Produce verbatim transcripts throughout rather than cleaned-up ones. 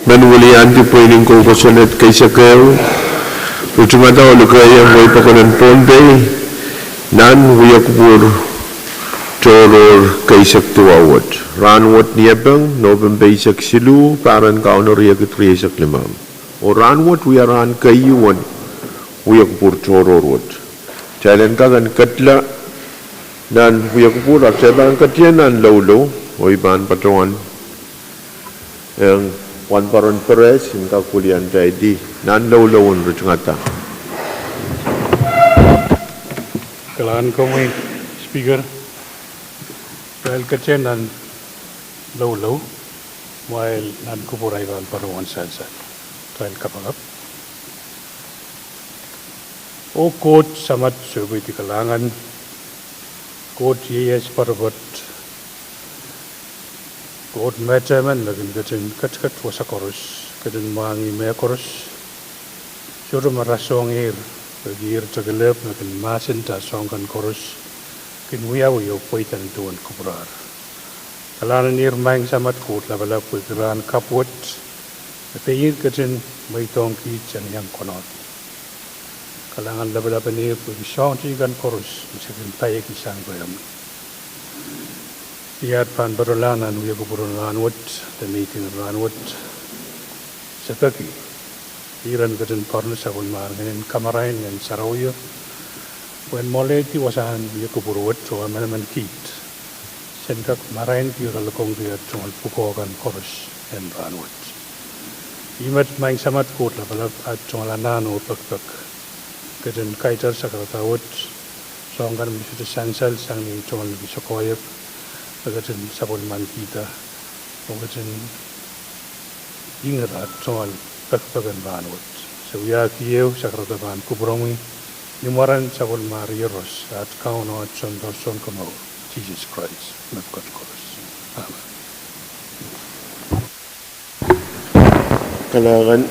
Men weliandi pweinen kou kosonned keisek ehu, ritingada oh likeiong wehi pokon en Pohnpei nan wiekupwur tohrohr keisek duwau wet. Rahnwet Niepeng, Nopempe eisek siluh, pahr en Kauno riekid rieisek limau. Oh rahnwet wia rahn keieu en wiekupwur tohrohr wet. Kitail en kak en ketla nan wiekupwur, ahpw kitail pahn ketien nan loulou, oh I pahn patohwan ong Wahnpoaron Perez en kak weliandi nan loulou en ritingada. Kalahngan komwi, Speaker. Kitail ketien nan loulou, kumwail nan kupwur ahi pahn patohwan sansal. Kitail kapakap. Oh Koht Samat Sohpeidi Kalahngan, Koht ieias poatopoat, Koht metehmen me kin ketin ketiket wasa koaros, ketin mwahngih mehkoaros, sohte marasohng ihr, pwehki ihr tekelehpw me kin mahsenta soahng kan koaros, kin wiawi oh pweida ni duwen kupwur ar. Kalahngan en ihr Maing Samat Koht Lapalap pwehki rahn kapw wet, me pein ihr ketin mweidohng kiht en iang konehng. Kalahngan lapalap en ihr pwehki soahng tih kan koaros me se kin paieki sang rehmwi. Ni at pahn patohlahng nan wiekupwur en rahnwet, de mihting en rahnwet, se peki, iren ketin poarno sapwellimar ngehn en kamarain Ngehn Sarawio, pwehn mwoalehdi wasahn wiekupwur wet oh emenemen kiht, sen kak marainki oh loalokongki at tungoal pwukoa kan koaros en rahnwet. Ih met Maing Samat Koht Lapalap, at tungoal anahn oh pekipek ketin kaitar sakarada wet, soahng kan me sohte sansal sang ni tungoal ni kiso koahiek, me ketin sapwellimanikihda, oh ketin inger at tungoal pekipek en rahnwet. Se wiahki ehu sakarada pahn kupwuromwi, ni mwaren sapwellimar Iehros, at Kaun oh at Sounpar Sounkomour, Sises Krais, mepwukat koaros. Amen. Kalahngan.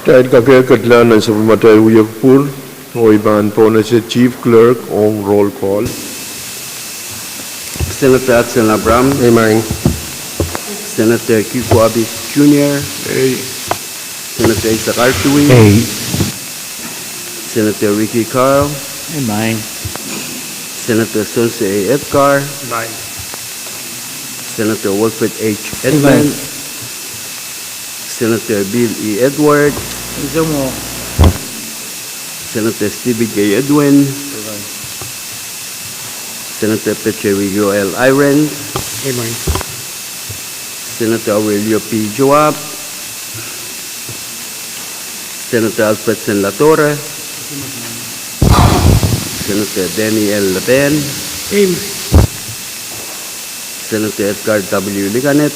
Kitail kak ketla nan sapwellimatail wiekupwur, oh I pahn pohnese Chief Clerk ong roll call. Senator Hudson Abraham. Ei, Maing. Senator Kiko Abis Junior. Ei. Senator Isaac Artui. Ei. Senator Ricky Carl. Ei, Maing. Senator Sons A. Edgar. Ei, Maing. Senator Wilfred H. Edmund. Ei, Maing. Senator Bill E. Edward. Ei, Maing. Senator Stephen J. Edwin. Ei, Maing. Senator Peteriyo L. Irons. Ei, Maing. Senator Aurelio P. Joab. Senator Alfred Senlatore. Senator Danny L. Leben. Ei, Maing. Senator Edgar W. Liganet.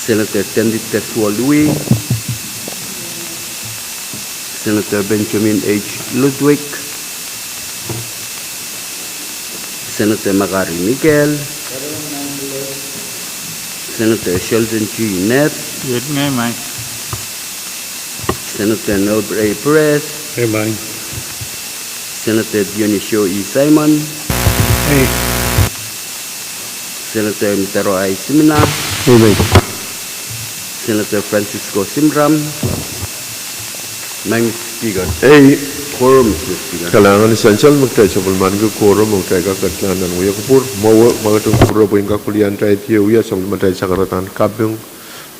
Senator Sandit Teswolwi. Senator Benjamin H. Ludwig. Senator McGarry Miguel. Senator Sheldon G. Nett. Ei, Maing. Senator Noble A. Perez. Ei, Maing. Senator Dionisio E. Simon. Ei. Senator Mitaro I. Simina. Ei, Maing. Senator Francisco Simram. Maing Speaker. Ei. Quorum, Mister Speaker. Kalahngan sansal me kitail sapwellimaniki quorum, me kitail kak ketla nan wiekupwur. Mwowe, ma ketin kupwure pwe I en kak weliandi wia sapwellimatail sakaradahn kaping.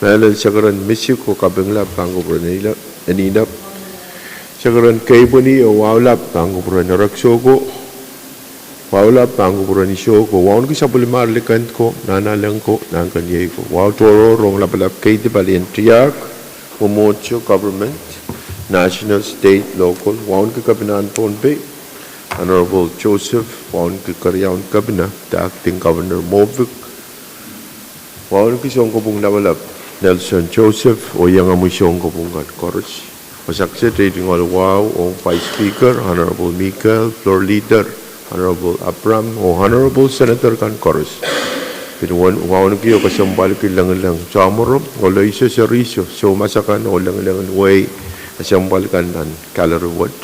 Mehlel, sakaradahn misik oh kaping lap pahn kupwuren eile, enihla. Sakaradahn keipweni oh wahu lap pahn kupwuren erekiso ko. Wahu lap pahn kupwuren iso ko. Wauneki sapwellimar likend ko, nahnalek ko, nahnkeniei ko. Wahu tohrohr ong lapalap keidi palien tiahk, mwomwohdiso, government, national, state, local. Wauneki Kepinahn Pohnpei, Honorable Joseph, wauneki keriaun kepina, the acting governor Movic, wauneki sounkopwung lapalap Nelson Joseph, oh iangahki sounkopwung kan koaros. Wasa kiset ei tungoal wahu ong Vice Speaker, Honorable Michael, Floor Leader, Honorable Abraham, oh Honorable Senator kan koaros. Pil wauneki oh kesempwalki lengileng Samoro, oh Loiso Seriso, soumas akan oh lengilengen wehi kesempwal kan nan gallery wet.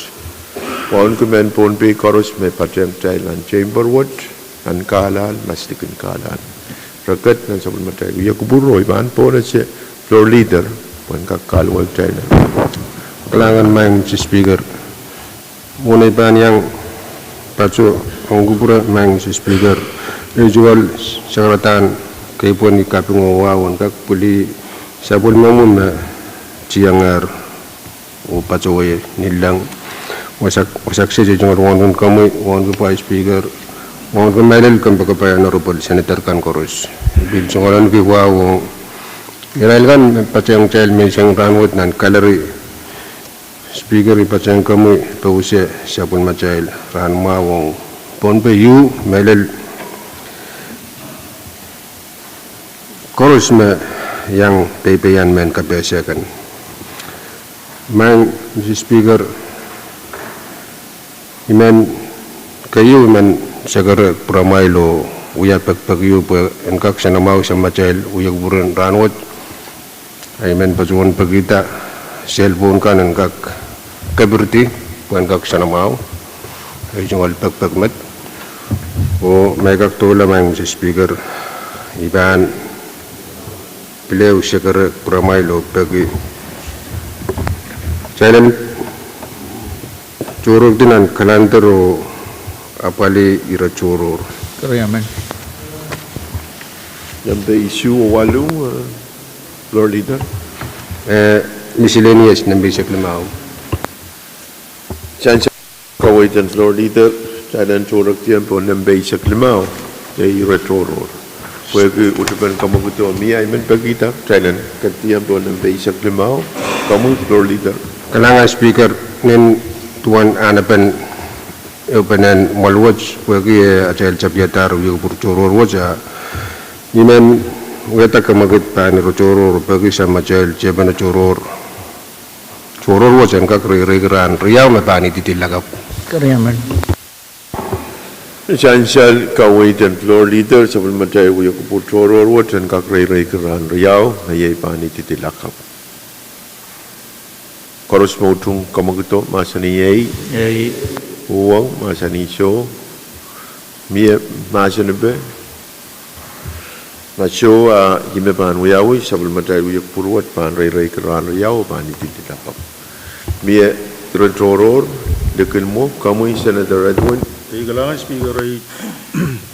Wauneki mehn Pohnpei koaros me patehng kitail nan chamber wet, nan kahlahn, mas likin kahlahn. Reket nan sapwellimatail wia kupwur oh I pahn pohnese Floor Leader pwehn kak kahluwa kitail nan. Kalahngan Madam Speaker. Mwohn ei pahn iang patohwan kupwure Madam Speaker, ei tungoal sakaradahn keipweni kaping oh wahu en kak pwili sapwellimomwi me tiangehr oh patohwan nillang. Wasa, wasa kiset ei tungoal wauneki komwi, wauneki Vice Speaker, wauneki mehlel kompoakepahi Honorable Senator kan koaros. I pil tungoal wauneki wahu ong irail kan me patehng kitail menseng rahnwet nan gallery. Speaker, I patehng komwi pousehla sapwellimatail rahn mwahu ong Pohnpei U, mehlel koaros me iang peipeian mehn kapehse kan. Madam Speaker, I men, keieu I men sekere pwuramwail oh wia pekipeki pwe en kak sanamwahu samatail wia kupwuren rahnwet. I men patohwan pekihda cell phone kan en kak kepirdi pwe en kak sanamwahu. Ei tungoal pekipek met. Oh ma I kak doula Madam Speaker, I pahn pil ehu sekere pwuramwail oh peki kitail en tohrohrki nan calendar oh apwalih ire tohrohr. Koareamen. Nempe isuh oh waluh, eh, Floor Leader. Eh, miscellaneous nempe eisek limau. Sansal kaweid en Floor Leader, kitail en tohrohr diempo nempe eisek limau, iei ire tohrohr. Pwehki utupen kamwekid o mie, I men pekihda kitail en kak diempo nempe eisek limau, komwi Floor Leader. Kalahngan Speaker, nin duwen ahnepen ehupenen mwoahl wet, pwehki, eh, atail tapiadahr wia kupwur tohrohr wet, ah, I men wiahda kamwekid pahn ire tohrohr pwehki samatail tepene tohrohr tohrohr wet en kak reireiki rahn riau me pahn ididi lakapw. Koareamen. Sansal kaweid en Floor Leader, sapwellimatail wia kupwur tohrohr wet en kak reireiki rahn riau me iei pahn ididi lakapw. Koaros me utung kamwekid o mahsanih ei. Ei. Uhwong mahsanih soh. Mie mahsenipe? Ma soh, ah, ih me pahn wiawi, sapwellimatail wia kupwur wet pahn reireiki rahn riau oh pahn ididi lakapw. Mie ire tohrohr, likin mwo, komwi Senator Edwin. Ei kalahngan Speaker, ei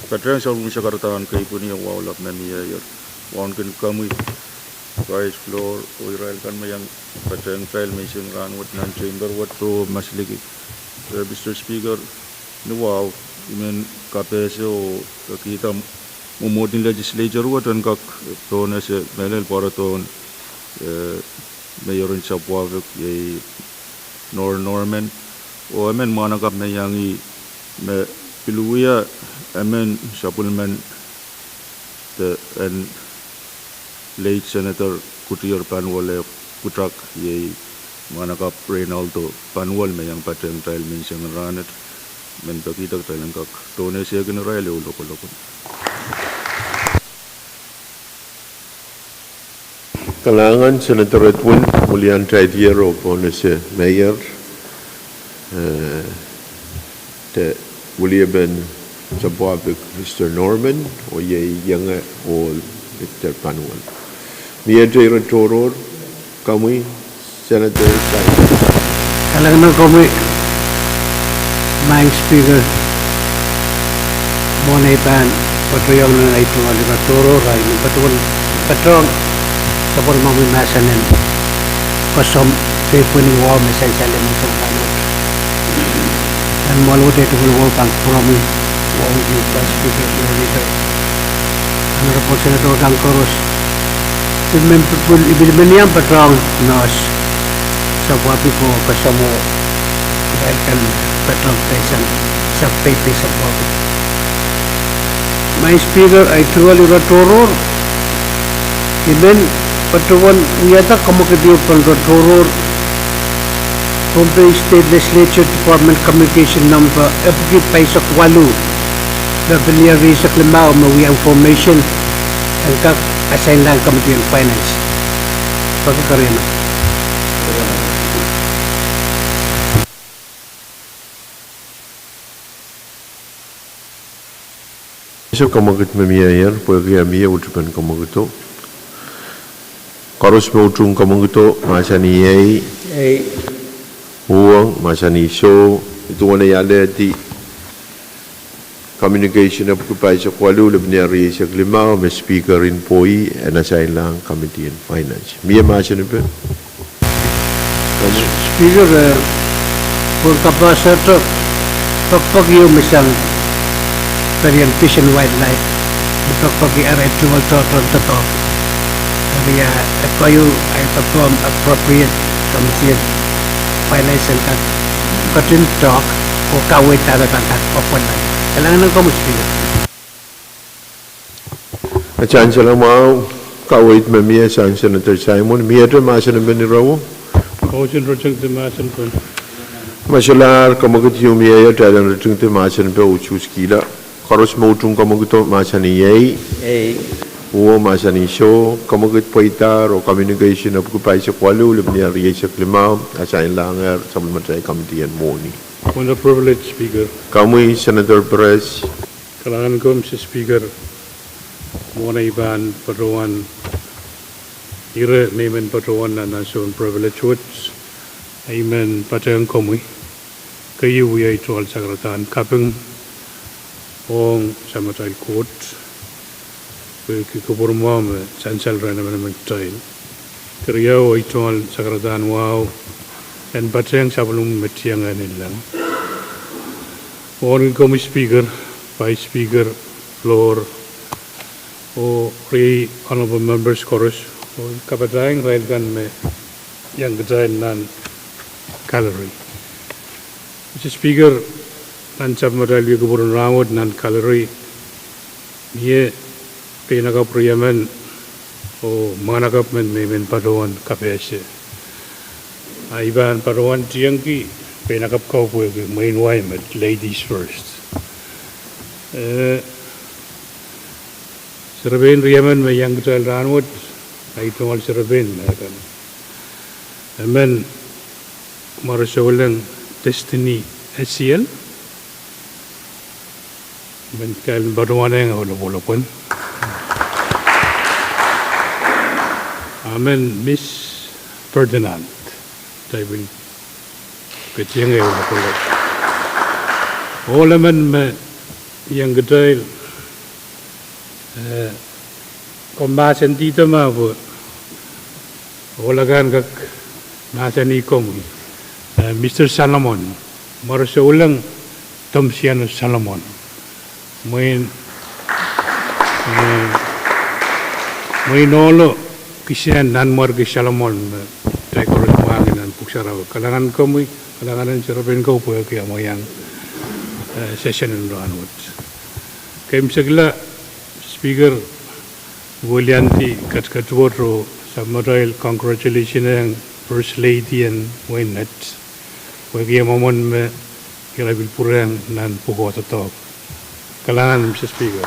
patehng sapwellime sakaradahn keipweni oh wahu lap me mieier. Wauneki komwi Vice Floor oh irail kan me iang patehng kitail menseng rahnwet nan chamber wet oh masliki. Eh, Mister Speaker, ni wahu, I men kapehse oh pekihda mwomwohd en legislature wet en kak pohnese mehlel pwarodohn, eh, mayor en South Pacific, iei Nor Norman, oh emen mwahnakapw me iang ih me pil wia emen sapwellimen de en late Senator Kutier Panuol eh pwutak, iei mwahnakapw Reynaldo Panuol me iang patehng kitail menseng rahnet. Men pekihda kitail en kak donate sehkin irail ehu lokoloko. Kalahngan Senator Edwin, wiliandi tier oh pohnese mayor, eh, de wiliepen South Pacific Mister Norman, oh iei ienge ohl Victor Panuol. Miehte ire tohrohr, komwi Senator Panuol. Kalahngan komwi Madam Speaker, mwohn ei pahn patohwan nan ei tungoal ire tohrohr, I men patohwan, patohwan sapwellimomwi mahsen en koasoandi keipweni wahu me sansal en menseng rahnwet. Nan mwoahl wet ei tungoal wahu pahn kupwuromwi, wauneki Vice Speaker, Floor Leader, Honorable Senator kan koaros. I men pil, I pil men iang patohwan nohs South Pacific oh koasoandi irail kan patohwan peisang, sahpw peipei South Pacific. Madam Speaker, ei tungoal ire tohrohr, I men patohwan wiahda kamwekid ehu pahn ire tohrohr, Pohnpei State Legislature Department Communication number epwiki pahisek waluh, me pil rieisek limau me wia information en kak assign-lahng Committee on Finance. Peki koareamen. Ese kamwekid me mieier, pwehki e mie utupen kamwekido. Koaros me utung kamwekido, mahsanih ei. Ei. Uhwong, mahsanih soh. Ih duwen ei alehdi communication epwiki pahisek waluh, lepin rieisek limau, me Speaker en pwoi, en asainehlahng Committee en Finance. Mie mahsen ipe? Speaker, eh, pwehn kapehseto pekpek ieu me sang pelien Fish and Wildlife, me pekpeki eri tungoal tohtohn doadoahk. Eri, eh, e keieu, eh, perform appropriate Committee en Finance en kak ketin doadoahk oh kaweid dahme pahn kak pwopwonla. Kalahngan en komwi Speaker. Ansou mwahu, kaweid me mie sang Senator Simon, miehte mahsen ipe ni rawo. Koaros en ritingdi mahsen ipe. Ma solahr kamwekid ieu mieier, kitail en ritingdi mahsen ipe ususkihla. Koaros me utung kamwekido, mahsanih ei. Ei. Uhwong, mahsanih soh. Kamwekid pweidahr oh communication epwiki pahisek waluh, lepin rieisek limau, asainehlahng sapwellimatail Committee en Mwohni. What a privilege, Speaker. Komwi Senator Perez. Kalahngan en komwi Mister Speaker, mwohn ei pahn patohwan, ire me I men patohwan nan ansoun privilege wet, I men patehng komwi, keieu wia ei tungoal sakaradahn kaping ong samatail Koht, pwehki kupwur mwahu me sansal rehn emenemen kitail. Keriau, ei tungoal sakaradahn wahu en patehng sapwellimomwi me tiengehn inleng. Mwohn ei komwi Speaker, Vice Speaker, Floor, oh riei honorable members koaros, oh kapatahieng irail kan me iang kitail nan gallery. Mister Speaker, nan sapwellimatail wia kupwuren rahnwet nan gallery, mie peinakapw riemen oh mwahnakapw men me I men patohwan kapehse. A I pahn patohwan tiengki peinakapw ko pwehki mwein wai met, ladies first. Eh, serepein riemen me iang kitail rahnwet, ei tungoal serepein me kan. Emen, Mwarosouleng Destiny Esiel, men kitail en patohwanehng ehu lopwolopwen. Amen, Miss Ferdinand, kitail pil ketieng ehu lopwolopw. Ohl emen me iang kitail, eh, komw mahsendihda ma pwe ohl akan kak mahsanih komwi, eh, Mister Solomon, Mwarosouleng Tomsiano Solomon. Mwein, eh, mwein ohlo kisehn Nanmwarki Solomon me kitail koaros mwahngih nan Pwuhk Sarawi. Kalahngan komwi, kalahngan en serepein ko pwehki amw iang, eh, session en rahnwet. Keimwseklahng Speaker, weliandi ketiket wet oh sapwellimatail congratulation ong First Lady en wehin Net, pwehki e mwomwen me ira pil pwurehng nan pwukoa doadoahk. Kalahngan Mister Speaker.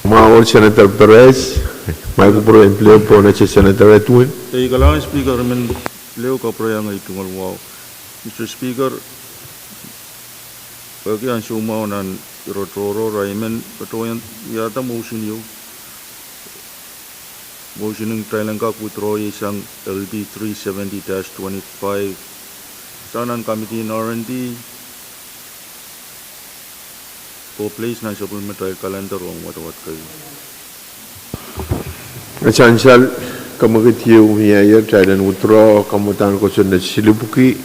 Mwahu Senator Perez, ma I kupwure en pil ehu pohnese Senator Edwin. Ei, kalahngan Speaker, I men pil ehu kapwurehiong ei tungoal wahu. Mister Speaker, pwehki ansou mwahu nan ire tohrohr, I men patohwan wiahda motion ieu. Motion en kitail en kak withdraw ie sang L B three seventy dash twenty-five, sang nan Committee en R and D, oh place nan sapwellimatail calendar ong wadawad keieu. Sansal, kamwekid ieu mieier, kitail en withdraw kamwadahn kosonned silipwki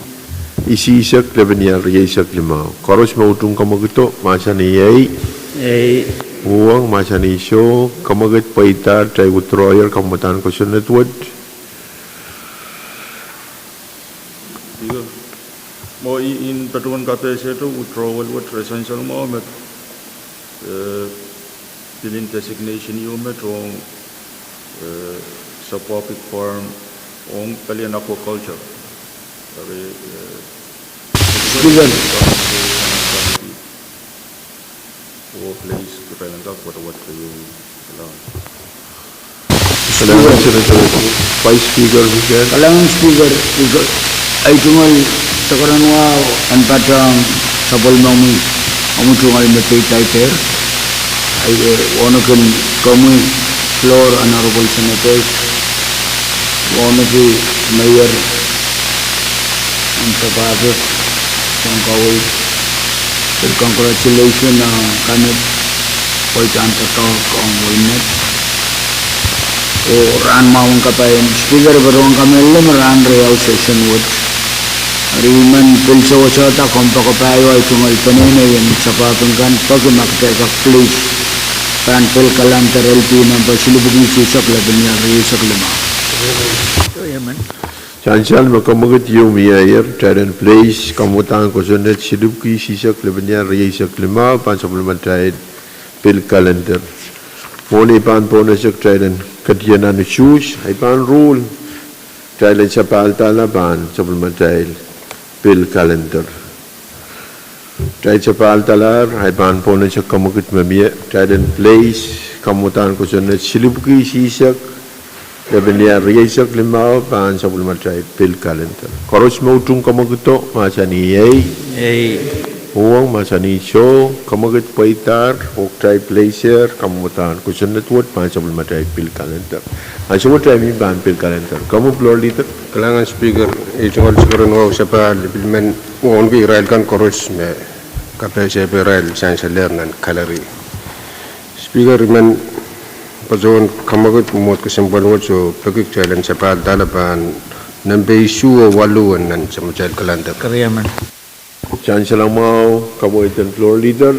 isihsek, lepin rieisek limau. Koaros me utung kamwekido, mahsanih ei. Ei. Uhwong, mahsanih soh. Kamwekid pweidahr, kitail withdraw ier kamwadahn kosonned wet. Mwo I, I patohwan kapehsehdo withdrawal wet. Re sansal mwahu me, eh, pilin designation ieu me ong, eh, subtropic farm ong pelien aquaculture. Eri, eh, Speaker. Oh place kitail en kak wadawad keieu. Kalahngan. Kalahngan Senator. Vice Speaker, Speaker. Kalahngan Speaker, I ko, ei tungoal sakaradahn wahu en patehng sapwellimomwi Omw tungoal me peidaidehr. Ahi, eh, wauneki komwi floor, honorable senators, wauneki mayor, en sapahpek, soang kawei, with congratulation, uh, kanet, pwe I pahn doadoahk ong wei met. Oh rahn mwahu en kapai en Speaker, patohwan kamehlele me rahn riau session wet. Eri I men pil sewesehda kompoakepahi ahi tungoal peneinei en sapahping kan peki ma kitail kak please pahn pil calendar L P number silipwiki isihsek lepin iar rieisek limau. Sansal me kemwekid ieu mie aier, kitail en please kamwadahn kosonned silipwiki isihsek lepin iar rieisek limau pahn sapwellimatail pil calendar. Mwohni pahn pohnese kitail en ketien nan usuhs, ahi pahn ruhl, kitail en sapahl dahla pahn sapwellimatail pil calendar. Kitail sapahl dahlahr, ahi pahn pohnese kemwekid me mie, kitail en please kamwadahn kosonned silipwiki isihsek lepin iar rieisek limau pahn sapwellimatail pil calendar. Koaros me utung kemwekido, mahsanih ei. Ei. Uhwong, mahsanih soh. Kemwekid pweidahr, oh kitail pleasehr kamwadahn kosonned wet pahn sapwellimatail pil calendar. Ansou wet kitail mih pahn pil calendar. Komw floor leader. Kalahngan Speaker, I tungoal sekeren wahu sapahl, I pil men wauneki irail kan koaros me kapehse pwe irail sansalehr nan gallery. Speaker, I men patohwan kemwekid mwomwohd kesempwal wet oh peki kitail en sapahl dahla pahn nempe isuh oh waluh en nan samatail calendar. Sansal mwahu, kaweid en floor leader.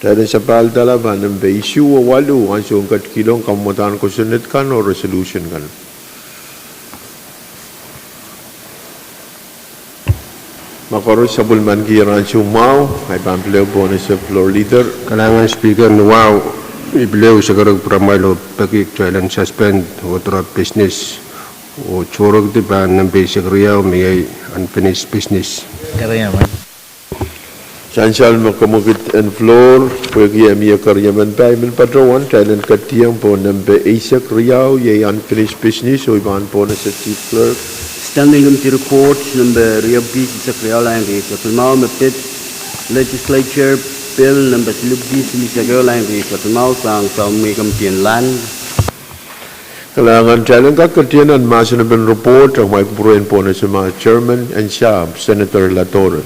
Kitail en sapahl dahla pahn nempe isuh oh waluh, ansoun ketikihong kamwadahn kosonned kan oh resolution kan. Ma koaros sapwellimaniki ansou mwahu, ahi pahn pil ehu pohnese floor leader. Kalahngan Speaker, ni wahu I pil ehu sekerek pwuramwail oh peki kitail en suspend oh drop business oh sohrokdi pahn nempe eisek riau me iei unfinished business. Sansal me kemwekid en floor, pwehki e mie keriemen, pahn I men patohwan kitail en ketidihong pohn nempe eisek riau, iei unfinished business, oh I pahn pohnese Chief Clerk. Standing Committee Report nempe riepwiki isihsek riau, lain rieisek limau, me pid Legislature Bill nempe silipwiki silihsek ehu, lain rieisek limau, sang Soumwi Committee en Land. Kalahngan, kitail en kak ketien nan mahsen en report, ahmwail kupwur en pohnese ma Chairman en sahpw, Senator Latore.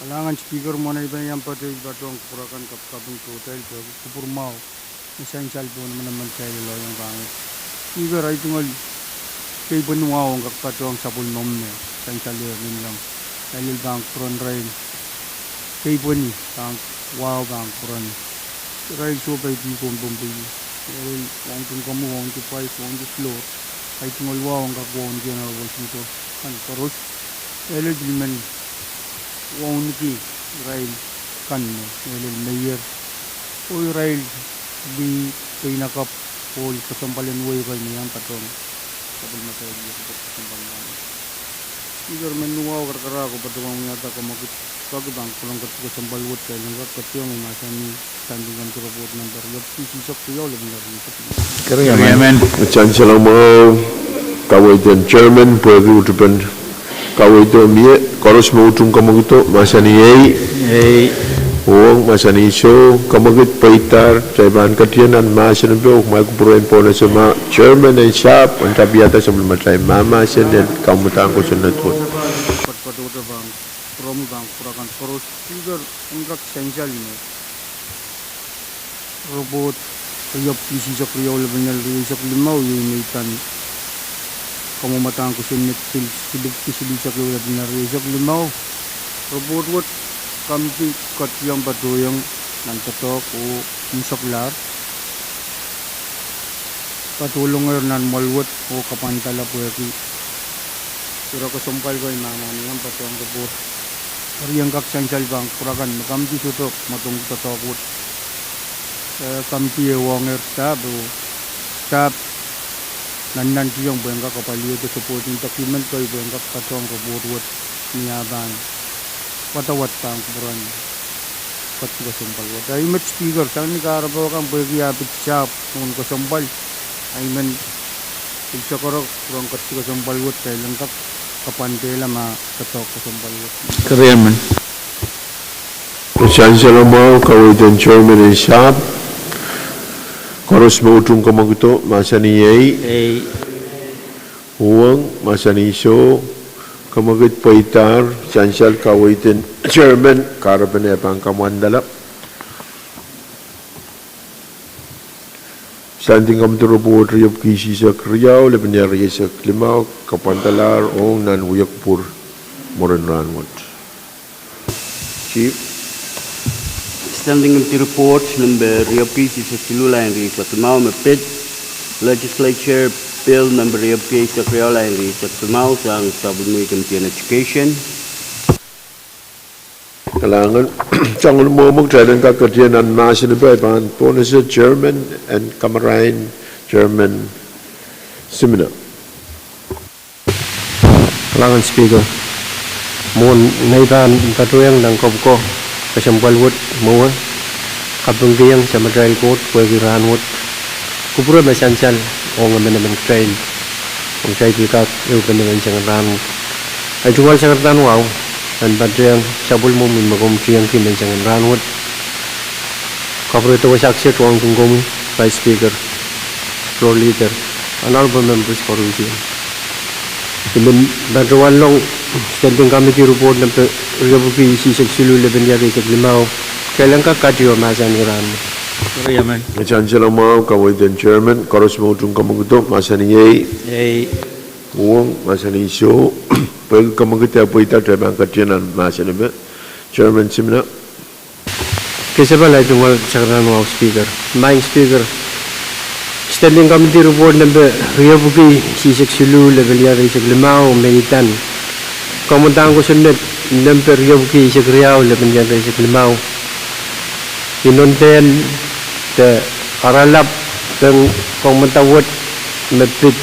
Kalahngan Speaker, mwohn ei pahn iang patohwan pwurehng kapakap en kohdail pwehki kupwur mwahu me sansal pohn emenemen kitail loiong kan. Speaker, ahi tungoal keipweni wahu en kak patohwan sapwellime me sansal ehu menlau. Ahi lel pahn kupwuren irail keipweni, pahn wahu pahn kupwuren irail sohpeidi pohn Pohnpei. Ahi lel wauneki komwi, wauneki pwais, wauneki floor. Ahi tungoal wahu en kak wauneki honorable senators kan koaros. Ahi lel pil men wauneki irail kan me, ahi lel mayor oh irail lih peinakapw oh kesempwal en wehi kan me iang patohwan sapwellimatail ier kesempwal kan. Speaker, men ni wahu karakarahk oh patohwan wiahda kemwekid pwehki pahn kupwuren ketikihong kesempwal wet, kitail en kak ketidihong oh mahsanih Standing Committee Report nempe riepwiki isihsek riau, lepin iar rieisek limau. Sansal mwahu, kaweid en Chairman pwehki utupen kaweido mie. Koaros me utung kemwekido, mahsanih ei. Ei. Uhwong, mahsanih soh. Kemwekid pweidahr, kitail pahn ketien nan mahsen en pwuramwail kupwur en pohnese ma Chairman en sahpw, en tapihada sapwellimatail mahmahsen en kamwadahn kosonned wet. Patohwan pwurehng pwuromwi pahn kupwur akan koaros. Speaker, en kak sansal me report riepwiki isihsek riau, lepin iar rieisek limau, iei me I pahn kamwadahn kosonned silipwiki silihsek ehu, lepin iar rieisek limau. Report wet, komiti ketidihong patohwan nan doadoahk oh unsek lahr patohlongehr nan mwoal wet oh kapwandala pwehki ire kesempwal kan me I mahmahsanihong patohwan report. Eri en kak sansal pahn kupwur akan me komiti sohte mwadangki doadoahk wet. Eh, komiti e uhwongehr dahpw, dahpw nannantihong pwehn kak apwalihada supporting document kei pwehn kak patohwan report wet ni ah pahn wadawad pahn kupwuren ketikihong kesempwal wet. Ahi met Speaker, sang ni kahrepe kan pwehki ah pid sahpw nohn kesempwal, ahi men pil sekerek kupwuren ketikihong kesempwal wet, kitail en kak kapwandehla ma doadoahk kesempwal wet. Sansal mwahu, kaweid en chairman en sahpw. Koaros me utung kamwakido, mahsanih ei. Ei. Uhwong, mahsanih soh. Kamwakid pweidahr, sansal kaweid en chairman, kahrepen e pahn kamwandala. Standing Committee Report riepwiki isisek riau, lepin iar rieisek limau, kapwandalahr ong nan wia kupwur mwurin rahnwet. Chief. Standing Committee Report nempe riepwiki isisek siluh, lain rieisek limau, me pid Legislature Bill nempe riepwiki eisek riau, lain rieisek limau, sang sapwellimomwi Committee on Education. Kalahngan, soangen mwomwen kitail en kak ketier nan mahsen ipa, I pahn pohnese chairman en kamarain, Chairman Simina. Kalahngan Speaker. Mwohn nei pahn patohwanohng nan kapwuko kesempwal wet mwowe, kapingkihong Samatail Koht pwehki rahnwet kupwure me sansal ong emenemen kitail, ong kitail pil kak ehupene menseng en rahnwet. Ahi tungoal sangardahn wahu en patohwanohng sapwellimomwi me komw tiengki menseng en rahnwet. Kapwuredo wasa kiset ong komwi, Vice Speaker, Floor Leader, Honorable Members koarusie. I men patohwanlong Standing Committee Report nempe riepwiki isisek siluh, lepin iar rieisek limau. Kitail en kak katido mahsen en rahnwet. Sansal mwahu, kaweid en chairman, koaros me utung kamwakido, mahsanih ei. Ei. Uhwong, mahsanih soh. Pwehki kamwakid e pweida, kitail pahn ketier nan mahsen ipa. Chairman Simina. Kesempwal ahi tungoal sangardahn wahu, Speaker. Maing Speaker, Standing Committee Report nempe riepwiki isisek siluh, lepin iar rieisek limau, me idawehn kamwadang kosonned nempe riepwiki eisek riau, lepin iar rieisek limau. Inenen de oaralap en kamwadang wet me pid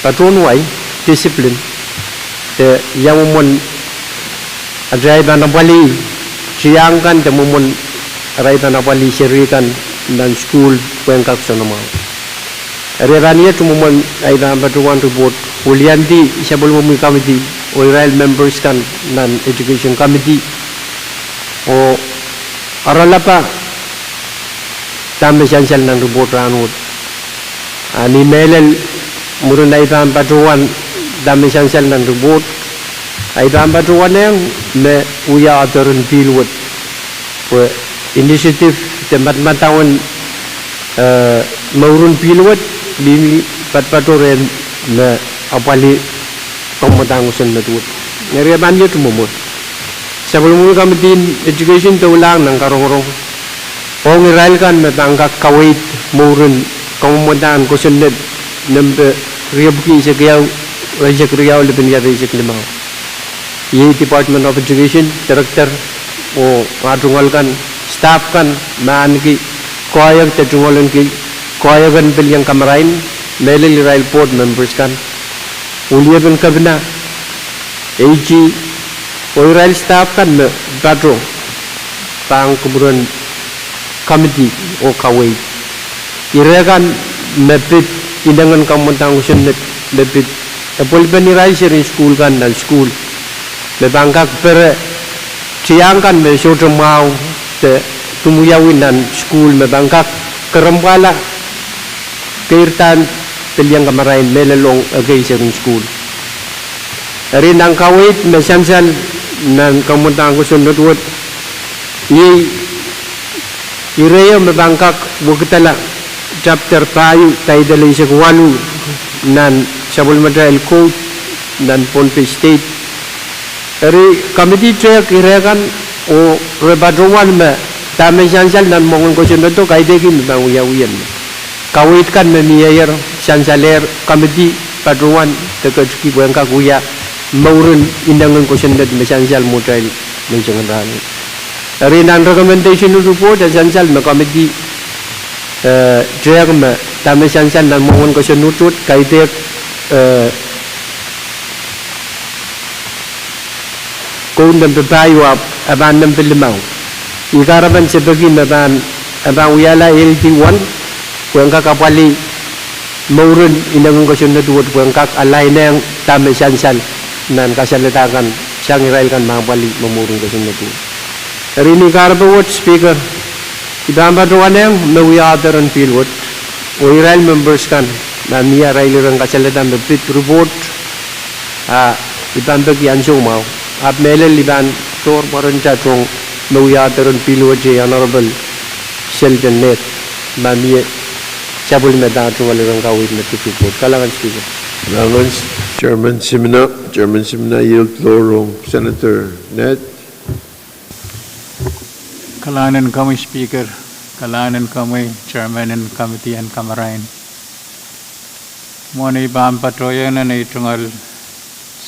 patohwen wai, discipline, de ia mwomwen atail pahn apwalih tiahk kan, de mwomwen arail pahn apwalih seri kan nan sukuhl pwehn kak soanamwahu. Eri e pahn iet mwomwen ahi pahn patohwan report, wiliandi sapwellimomwi committee oh irail members kan nan education committee, oh oaralap dahme sansal nan report rahnwet. A ni mehlel, mwurin ahi pahn patohwan dahme sansal nan report, ahi pahn patohwanehng me wia author en pihl wet, pwe initiative de madamadau en, eh, mouren pihl wet, mihmi patopato rehn me apwalih kamwadang kosonned wet. Eri e pahn iet mwomwe. Sapwellimomwi committee en education doulahng nan karongorong ong irail kan me pahn kak kaweid mouren kamwadang kosonned nempe riepwiki eisek riau, eisek riau, lepin iar rieisek limau. Iei Department of Education director oh ah tungoal kan, staff kan me ahneki koahiek de tungoal ahneki koahiek en pelian kamarain, mehlel irail board members kan, weliepen kepina, AG, oh irail staff kan me pato pahn kupwuren committee oh kaweid. Ire kan me pid inengen kamwadang kosonned me pid epwelpen irail seri en sukuhl kan nan sukuhl, me pahn kak pere tiahk kan me sohte mwahu de duwen wiawi nan sukuhl, me pahn kak kerempwala keirdahn pelian kamarain mehlel ong ekei seri en sukuhl. Eri nan kaweid me sansal nan kamwadang kosonned wet, iei ire ieu me pahn kak wekidala chapter pahieu, title eisek waluh nan sapwellimatail code nan Pohnpei State. Eri committee tehk ire kan oh re patohwan me dahme sansal nan mwomwen kosonnedo, kaidehkin me pahn wiawi me kaweid kan me mieier sansalehr, committee patohwan de ketiki pwehn kak wia mouren inengen kosonned me sansal mwohtail menseng en rahnwet. Eri nan recommendation report e sansal me committee, eh, tehk me dahme sansal nan mwomwen kosonned wet, kaidehk, eh, code nempe pahieu ahpw e pahn nempe limau. Ih kahrepen se peki me pahn, e pahn wiahla LD one pwehn kak apwalih mouren inengen kosonned wet, pwehn kak align-ehng dahme sansal nan kasalehda kan sang irail kan me apwalih me mouren kosonned wet. Eri ni kahrepe wet, Speaker, I pahn patohwanohng me wiahiong irail pihl wet, oh irail members kan, ma mie arail iren kasalehda me pid report, a I pahn peki ansou mwahu. Ahpw mehlel I pahn doar pwarenda tohn me wiahiong irail pihl wet, iei Honorable Sheldon Ned, ma mie sapwellimada tungoal iren kaweid me pid report. Kalahngan Speaker. Kalahngan Chairman Simina. Chairman Simina, yield floor rong Senator Ned. Kalahngan en komwi Speaker, kalahngan en komwi Chairman en Committee en Kamarain. Mwohn ei pahn patohieng nan ei tungoal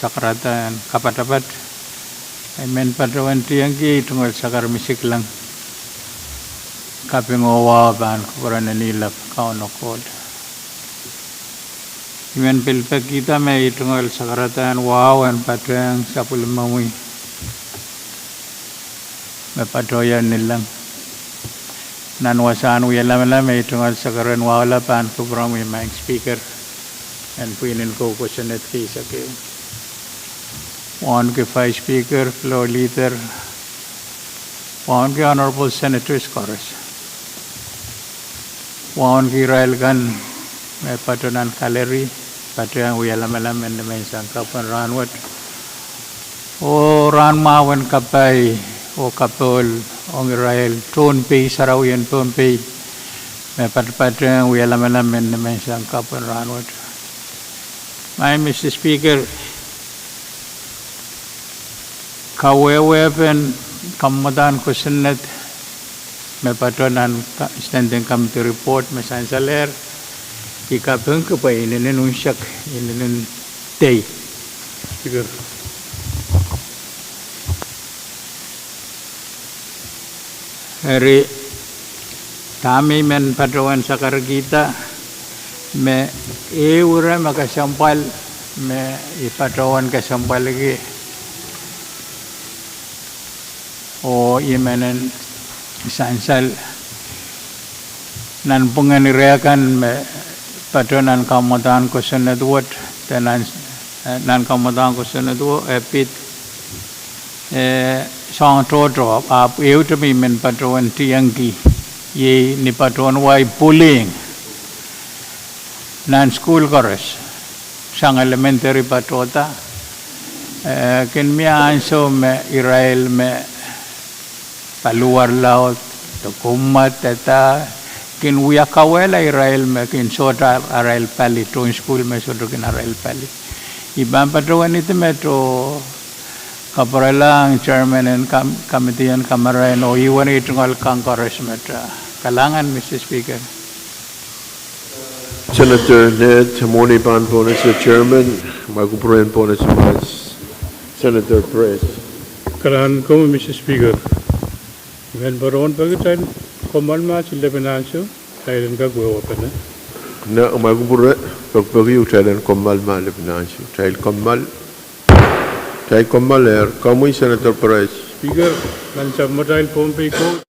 sakarada en kapatapat, I men patohwan tiengki ei tungoal sakar misikilang, kaping oh wahu pahn kupwuren Lapalap Kauno Koht. I men pil pekihda me ei tungoal sakarada en wahu en patohwan sapwellimomwi me patohwan ngihleng. Nan wasahn wie lamalam, ei tungoal sakar en wahu pahn kupwuromwi Maing Speaker, en pwihn en kou kosonned kis kei. Wauneki Vice Speaker, Floor Leader, wauneki Honorable Senators koaros. Wauneki irail kan me patoh nan gallery, patohwan wie lamalam en nimenseng kapw en rahnwet. Oh rahn mwahu en kapai oh kapohl ong irail tohn Pohnpei, sarawi en Pohnpei, me patopatohwan wie lamalam en nimenseng kapw en rahnwet. Maing Mister Speaker, kawehwehpen kamwadahn kosonned me patoh nan ka-, Standing Committee report me sansalehr, I kapingki pwe inenen unsek, inenen tei. Speaker. Eri, dahme I men patohwan sakarkihda, me ehu ire me kesempwal, me I patohwan kesempwalki, oh I men en sansal nanpwungen ire kan me patoh nan kamwadahn kosonned wet, de nan, eh, nan kamwadahn kosonned wet, eh, pid, eh, soahng tohto, ahpw ehute me I men patohwan tiengki, iei ni patohwan wai bullying nan sukuhl koaros, sang elementary patohda, eh, kin mie ansou me irail me paliwar laud, de kumwa, de dah, kin wia kauwehla irail me kin sohte arail pali, tohn sukuhl me sohte kin arail pali. I pahn patohwan idih met oh kapwurelahng Chairman en kam-, Committee en Kamarain oh ihwen ei tungoal kang koaros met. Kalahngan Mister Speaker. Senator Ned, mwohn ei pahn pohnese Chairman, ma kupwuren pohnese Vice Senator Perez. Kalahngan komwi Mister Speaker. I men patohwan peki kitail kommoal mahs lepin ansou, kitail en kak wehwehpene. Eri ma kupwure pekipeki kitail en kommoal mahs lepin ansou, kitail kommoal, kitail kommoalehr. Komwi Senator Perez. Speaker, nan sapwmatail Pohnpei Koht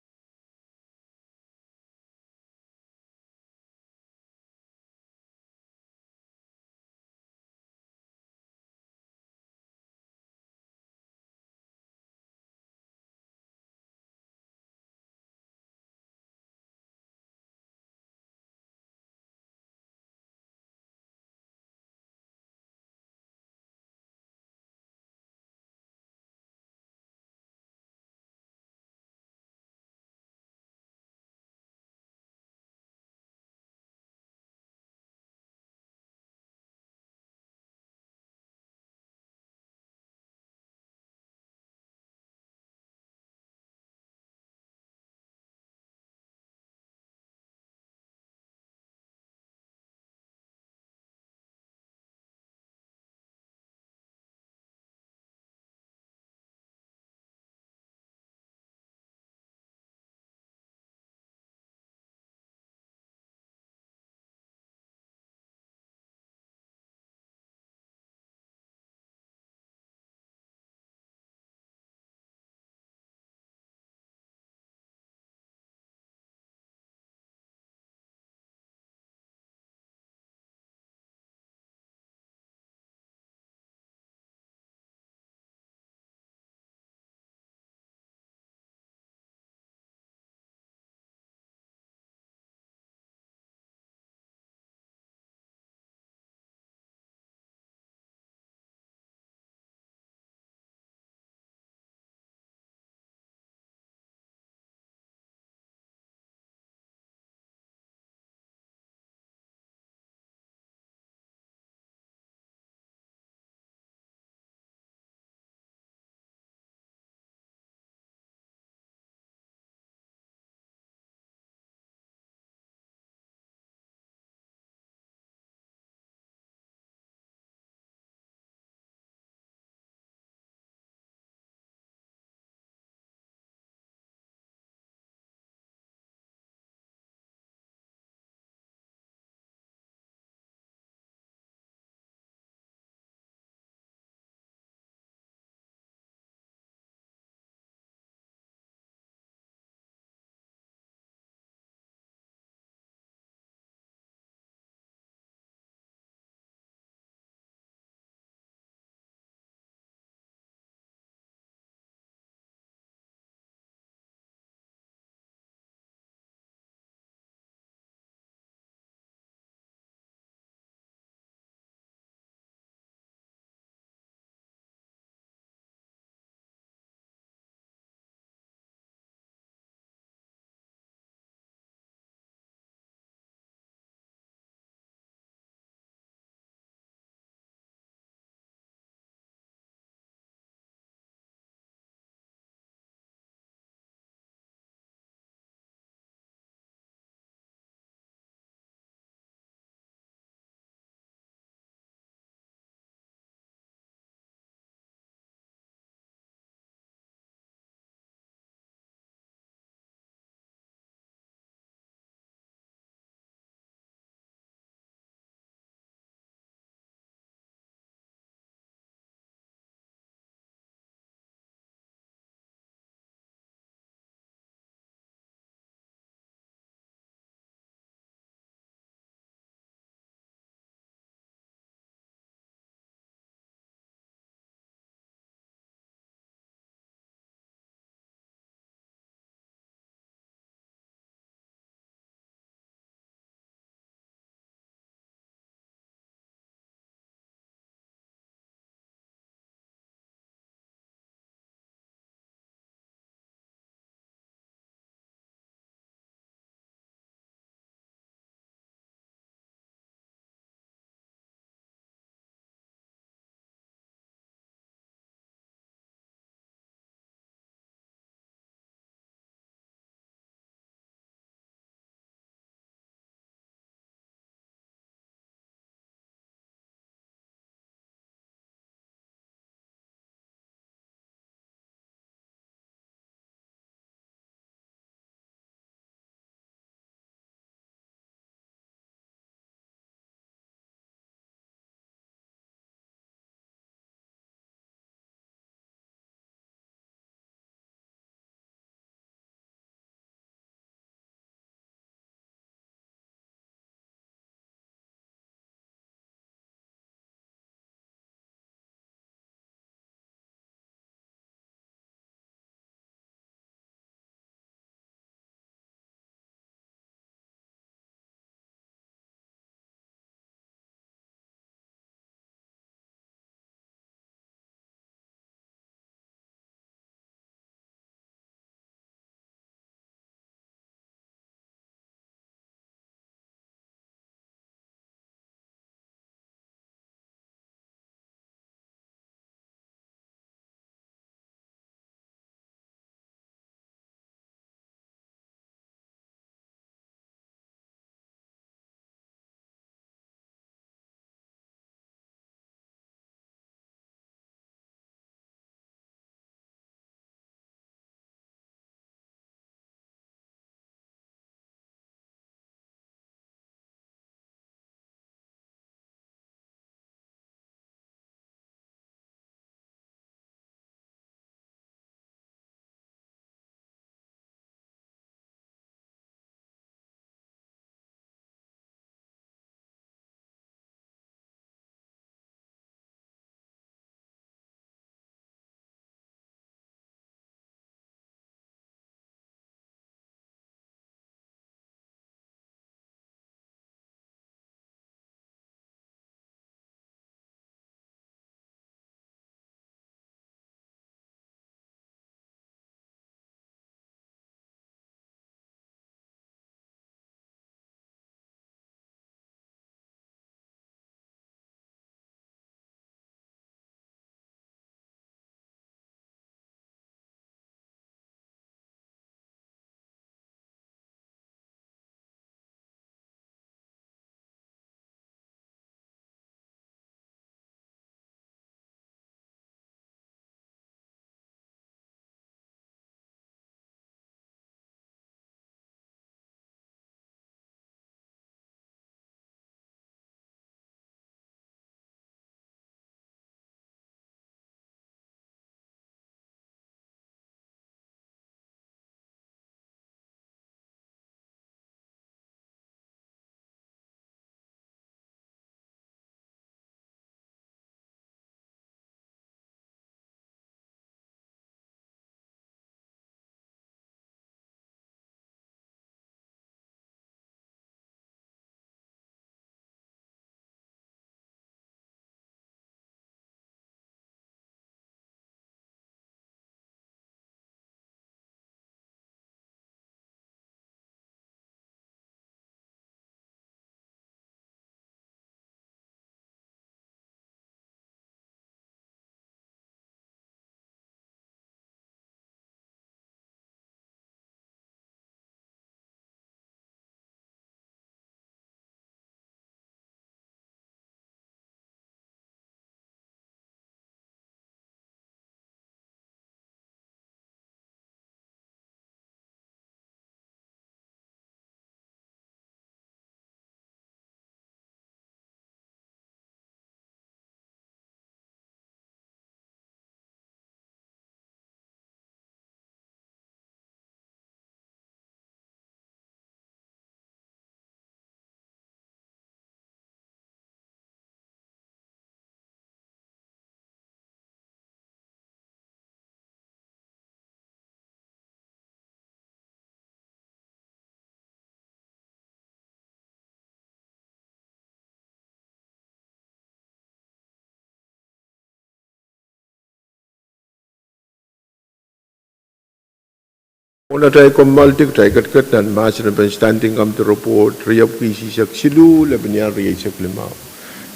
Pwon atail kommoaldi, kitail ketiket nan mahsen en Standing Committee Report riepwiki isihsek siluh, lepin iang rieisek limau.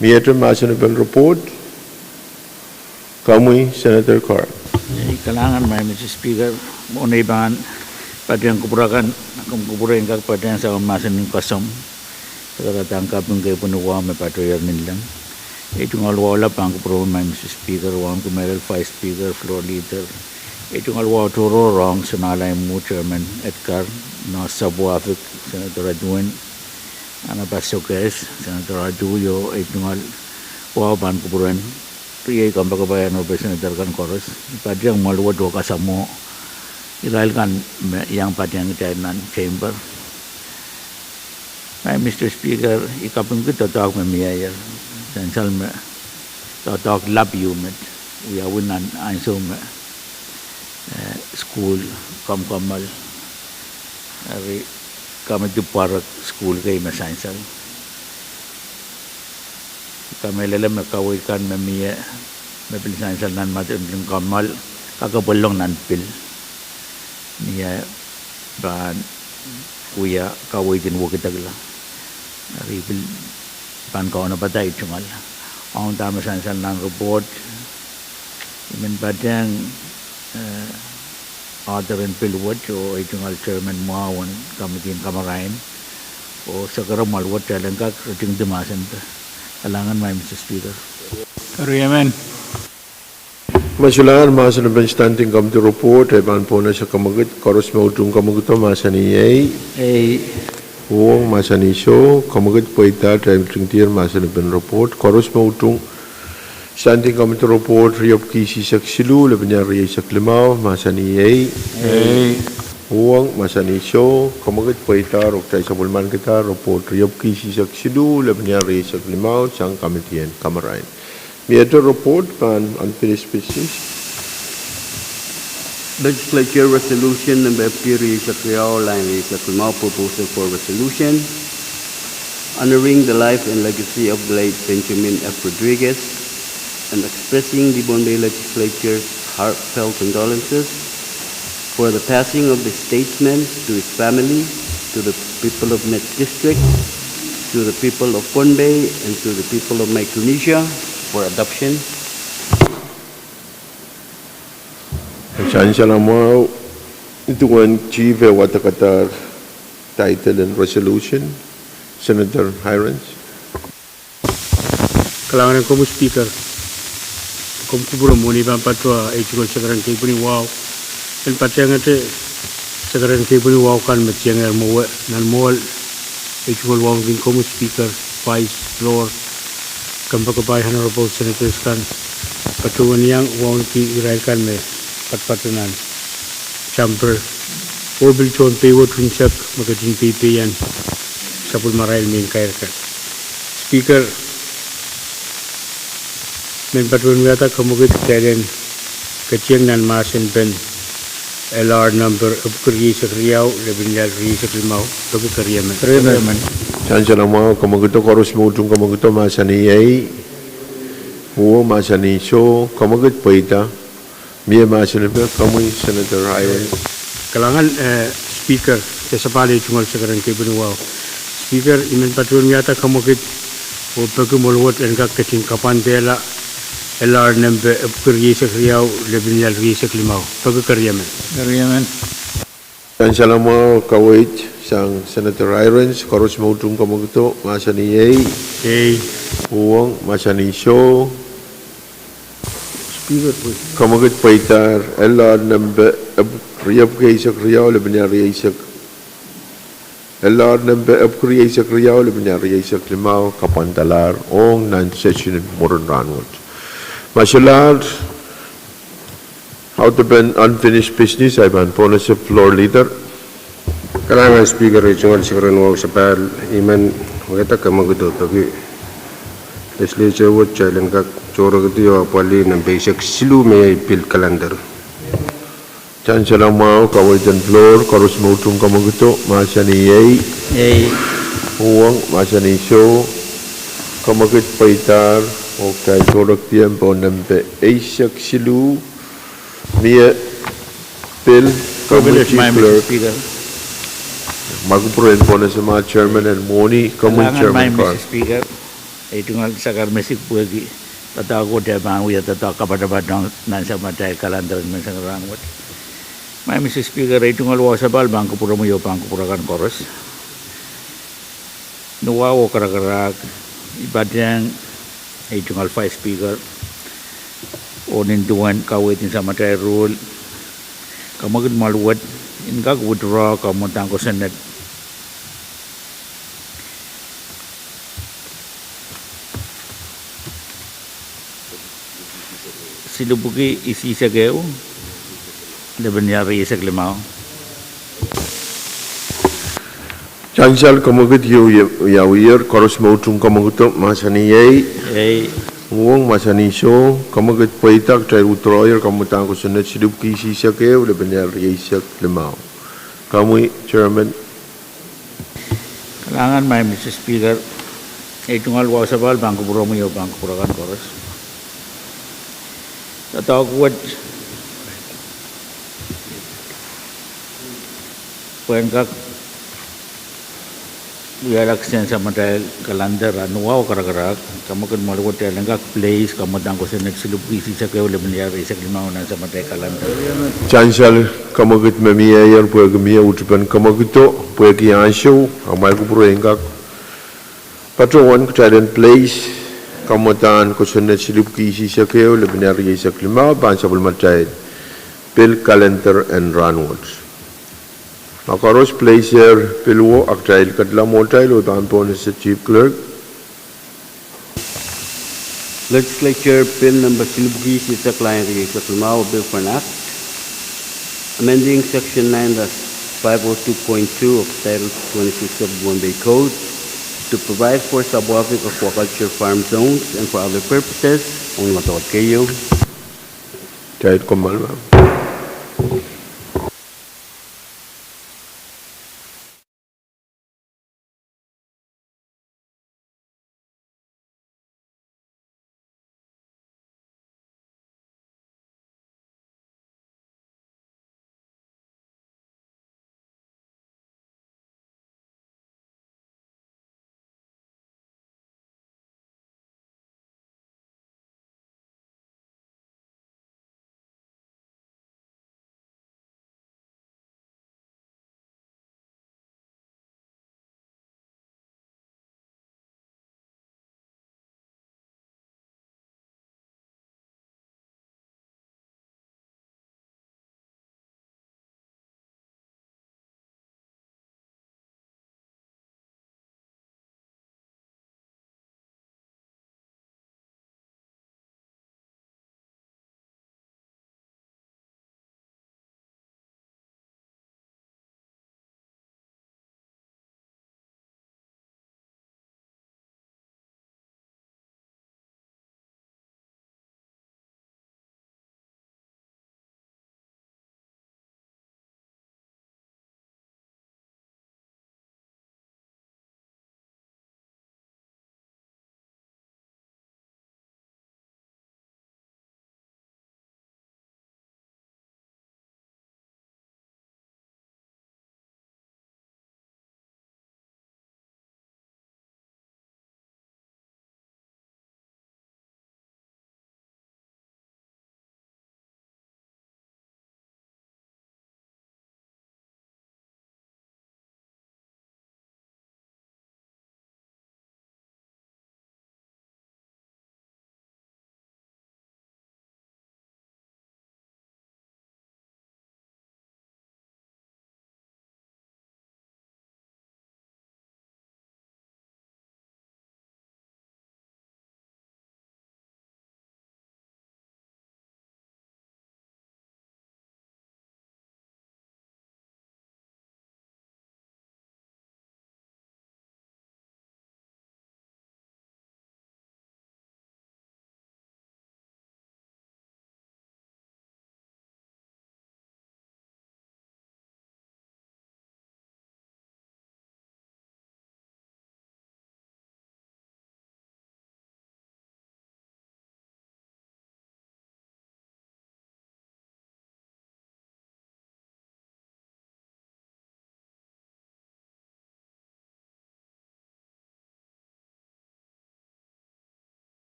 Miehte mahsen en report, komwi Senator Carl. Kalahngan, Madam Speaker, mwohn ei pahn patehng kupwur akan, komw kupwure en kak patehng sapwellimomwi mahsen en koasoandi, pwe kahrehda kaping kei pwunod wahu me patohier nin leng. Ei tungoal wahu lap pahn kupwuromwi, Madam Speaker, wauneki mehlel Vice Speaker, Floor Leader. Ei tungoal wahu tohrohr ong Sonaal Aimwu, Chairman Edgar, Noah Sapwafik, Senator Edwin, Anna Pasokes, Senator Adui, oh ei tungoal wahu pahn kupwuren riei kompoakepahi en Representative kan koaros, patehng mwoal wet oh kasamwo irail kan me iang patehng kitail nan chamber. Madam Speaker, I kapingki doadoahk me mieier, sansal me doadoahk lap ieu met wiawi nan ansou me, eh, sukuhl komkommoal, eri committee pwarek sukuhl kei me sansal. I kamehlele me kaweid kan me mie, me pil sansal nan madamadau kommoal, kak pwelong nan pil. Ni eh pahn wia kaweid en wekidekla, eri pil pahn kaunopada ei tungoal. Ong dahme sansal nan report, I men patehng, eh, author en pil wet oh ei tungoal chairman mwahu en committee en kamarain, oh sekere mwoal wet kitail en kak ritingdi mahsen pwe. Kalahngan, Madam Speaker. Riemen. Ma solahr mahsen en Standing Committee Report, I pahn pwonese kemwekid koaros me utung kemwekid oh mahsanih ei. Ei. Uhwong mahsanih soh, kemwekid pweidahr, kitail ritingdier mahsen en report, koaros me utung Standing Committee Report riepwiki isihsek siluh, lepin iang rieisek limau, mahsanih ei. Ei. Uhwong mahsanih soh, kemwekid pweidahr, oh kitail sapwellimankidahr report riepwiki isihsek siluh, lepin iang rieisek limau, sang committee en kamarain. Miehte report pahn unfinished business. Legislature Resolution number epwiki rieisek riau, lain rieisek limau, proposal for resolution honoring the life and legacy of the late Benjamin F. Rodriguez and expressing the Pohnpei Legislature's heartfelt condolences for the passing of the statesman, to his family, to the people of Met District, to the people of Pohnpei, and to the people of Micronesia for adoption. Sansal mwahu, duwen chief eh wadekadahr title en resolution, Senator Hirons. Kalahngan en komwi Speaker. Komw kupwure mwohn ei pahn patohwan ei tungoal sekeren kei pwini wahu. En patehngete sekeren kei pwini wahu kan me tiengehr mwowe nan mwoahl, ei tungoal wauneki komwi Speaker, Vice, Floor, kompoakepahi Honorable Senators kan, patohwan iang wauneki irail kan me patopato nan chamber, oh pil tohn pei wet unsek me ketin peipeian sapwellimarail mehn kairkan. Speaker, men patohwan wiahda kemwekid kitail en ketieng nan mahsen pen L R number epwiki rieisek riau, lepin lel rieisek limau, peki keriemen. Keriemen. Sansal mwahu, kemwekido koaros me utung kemwekido mahsanih ei. Uhwong mahsanih soh, kemwekid pweida. Mie mahsen pwe, komwi Senator Hirons. Kalahngan, eh, Speaker, de sapahl ei tungoal sekeren kei pwini wahu. Speaker, I men patohwan wiahda kemwekid oh peki mwoal wet en kak ketin kapwandehla L R number epwiki rieisek riau, lepin lel rieisek limau, peki keriemen. Keriemen. Sansal mwahu, kaweid sang Senator Hirons, koaros me utung kemwekido mahsanih ei. Ei. Uhwong mahsanih soh. Speaker, please. Kemwekid pweidahr, L R number epwiki rieisek riau, lepin lel rieisek L R number epwiki rieisek riau, lepin lel rieisek limau, kapwandalahr ong nan session en mwurin rahnwet. Ma solahr audepen unfinished business, I pahn pwonese Floor Leader. Kalahngan Speaker, ei tungoal sekeren wahu sapahl, I men wiahda kemwekido peki legislature wet kitail en kak tohrekidi oh apwalih nan peisek siluh me iei pil calendar. Sansal mwahu, kaweid en Floor, koaros me utung kemwekido mahsanih ei. Ei. Uhwong mahsanih soh, kemwekid pweidahr, oh kitail tohrekidi pohn nempe eisek siluh, mie pil Privilege, Madam Speaker. Ma kupwuren pwonese ma chairman en mwohni, komwi chairman Carl. Mister Speaker, ei tungoal sakar mesik pwehki doadoahk wet e pahn wia doadoahk kapatapat nan samatail kalender en menseng rahnwet. Madam Speaker, ei tungoal wausapahl pahn kupwuromwi oh pahn kupwur akan koaros. Ni wahu oh karakarahk, I patehng ei tungoal Vice Speaker oh nin duwen kaweid en samatail rule, kamwekid mwahl wet en kak withdraw kamwadahn kosonned silipwuki isihsek ehu, lepin riehsek limau. Sansal, kamwekid ieu ia wiawiher, koaros me utung kamwekido mahsanih ei. Ei. Uhwong mahsanih soh. Kamwekid pweida, kitail withdrawyer kamwadahn kosonned silipwuki isihsek ehu, lepin riehsek limau. Komwi chairman. Kalahngan, Madam Speaker, ei tungoal wausapahl pahn kupwuromwi oh pahn kupwur akan koaros. Doadoahk wet pwehn kak wiahla kisehn samatail kalender, a ni wahu oh karakarahk, kamwekid mwahl wet kitail en kak place kamwadahn kosonned silipwuki isihsek ehu, lepin riehsek limau nan samatail kalender. Sansal, kamwekid me mieier pwehki mie uhtipen kamwekido pwehki ansou, a ma kupwure en kak patohwan kitail en place kamwadahn kosonned silipwuki isihsek ehu, lepin riehsek limau, pahn sapwellimatail pil kalender en rahnwet. Ma koaros place er pil wo, a kitail ketilong mwohtail oh pahn pwonese Chief Clerk. Legislature Bill Number silipwuki isihsek lain riehsek limau, a Bill for an Act amending Section nine dash five oh two point two of Title twenty-six of the Pohnpei Code to provide for subwavic aquaculture farm zones and for other purposes. Ongodohte keieu. Kitail komw malamala.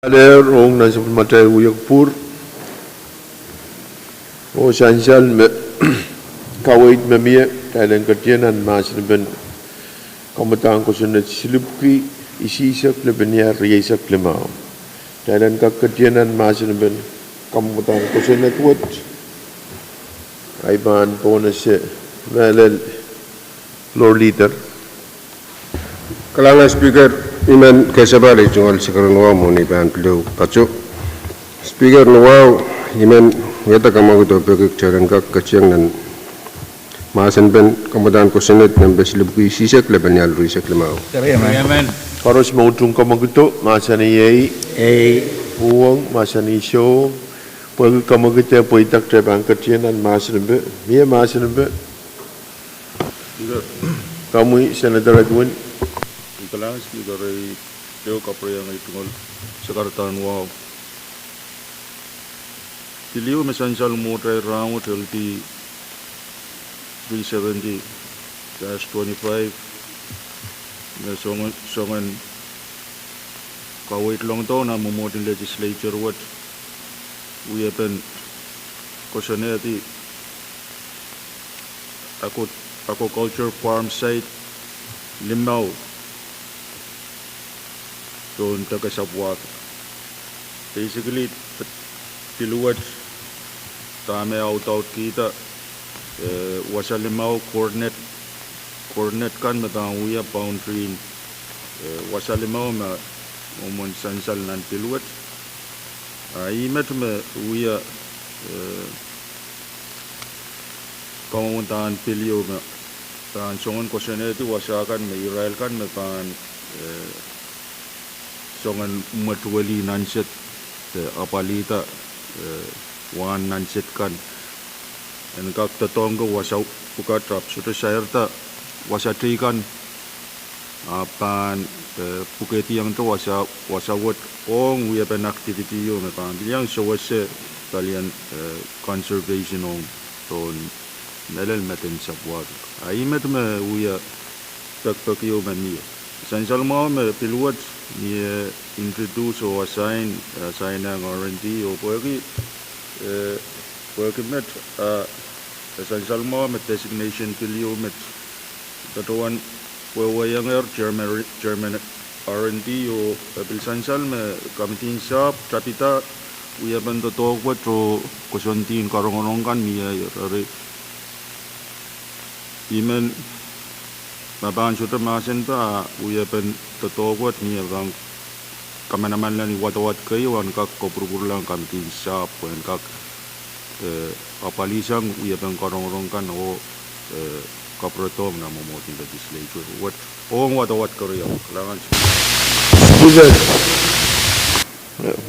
Alehr ong nan sapwellimatail wiepe pwur. Oh sansal me kaweid me mie, kitail en ketien nan mahsen en Kamwadahn Kosonned silipwki isihsek lepin ial rieisek limau. Kitail en kak ketien nan mahsen en Kamwadahn Kosonned wet. Ahi pahn pwonese mehlel Floor Leader. Kalahngan Speaker, I men kesempwal ei tungoal sakaradahn wahu mwohn ei pahn pil ehu patoh. Speaker, ni wahu I men wiahda kamwakido pwehki kitail en kak ketieng nan mahsen en Kamwadahn Kosonned nempe silipwki isihsek lepin ial rieisek limau. Koaros me utung kamwakido, mahsanih ei. Ei. Uhwong, mahsanih soh. Pwehki kamwakido pweida, kitail pahn ketien nan mahsen en, mie mahsen en Speaker. Komwi Senator Edwin. Kalahngan Speaker, ei ehu kapwuriamwei tungoal sakaradahn wahu. Pil ehu me sansal mwohtail rahnwet, L T three seventy dash twenty-five, me songen, songen kaweid longdohng nan mwomwohd en legislature wet, wiepen koasoanehdi aqu-, aquaculture farm site limau pohn deke sapwuak. Basically, pil wet dahme audaudkihda, eh, wasa limau coordinate, coordinate kan me pahn wia boundary en, eh, wasa limau me mwomwen sansal nan pil wet. A ih met me wia, eh, kamwomwdahn pil ehu me pahn songen koasoanehdi wasa kan me irail kan me pahn, eh, songen mwetuweli nan sed, de apwalihda, eh, wahn nan sed kan. En kak doadoahngki wasa pwukat ahpw sohte sairada wasa tei kan, ahpw pahn, eh, pwukediengte wasa, wasa wet ong wiepen activity ieu me pahn pil iang sewese palien, eh, conservation ong tohn mehlel meden sapwuak. A ih met me wia pekpek ieu me mie. Sansal mwahu me pil wet mie introduce oh assign, assign ong R and D oh pwehki, eh, pwehki met, ah, sansal mwahu me designation pil ieu met. Patohwan wehwehiongehr chairman, chairman R and D oh, eh, pil sansal me committee en sahpw tapida wiepen doadoahk wet oh koasoandi en karongorong kan mie ire. I men, ma pahn sohte mahsen pwe wiepen doadoahk wet mie pahn kamanamanla ni wadawad keieu en kak kopwurupwurlahng committee en sahpw pwe en kak, eh, apwalisang wiepen karongorong kan oh, eh, kapwuredohng nan mwomwohd en legislature wet ong wadawad keriau. Kalahngan Speaker.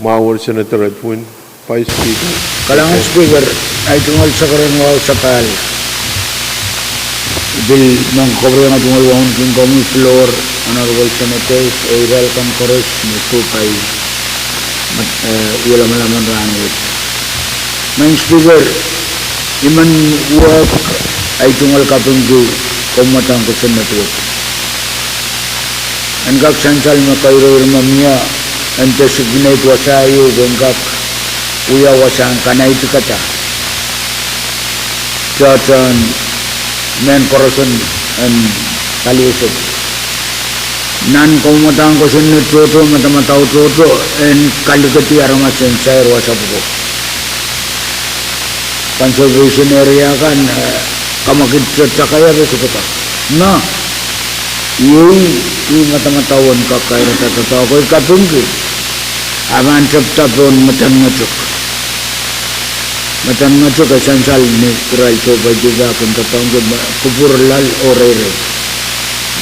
Mwahu Senator Edwin, Vice Speaker. Kalahngan Speaker, ahi tungoal sakaradahn wahu sapahl. I pil men kapwuriamwei tungoal wauneki komwi floor, honorable senators, oh irail kan koaros me sohte pai, eh, wia lamalam en rahnwet. Maing Speaker, I men wehk ahi tungoal kapingki Kamwadahn Kosonned wet. En kak sansal me kairoir me mie, en designate wasa ieu pwe en kak wia wasahn kanaitikada tohtohn mehn koaroson en paliesed. Nan Kamwadahn Kosonned tohto, madamadau tohto, en kalikedi aramas en sair wasa pwuko. Conservation area kan, eh, kamwakid te takaia pwe sohte kak. Ma, iei, ih madamadau en kak kairada doadoahk oh kapingki. A pahn tepda pohn madamadau. Madamadau e sansal ni irail sohpeidi pahn kin doadoahngki me kupwur, loal oh reirei.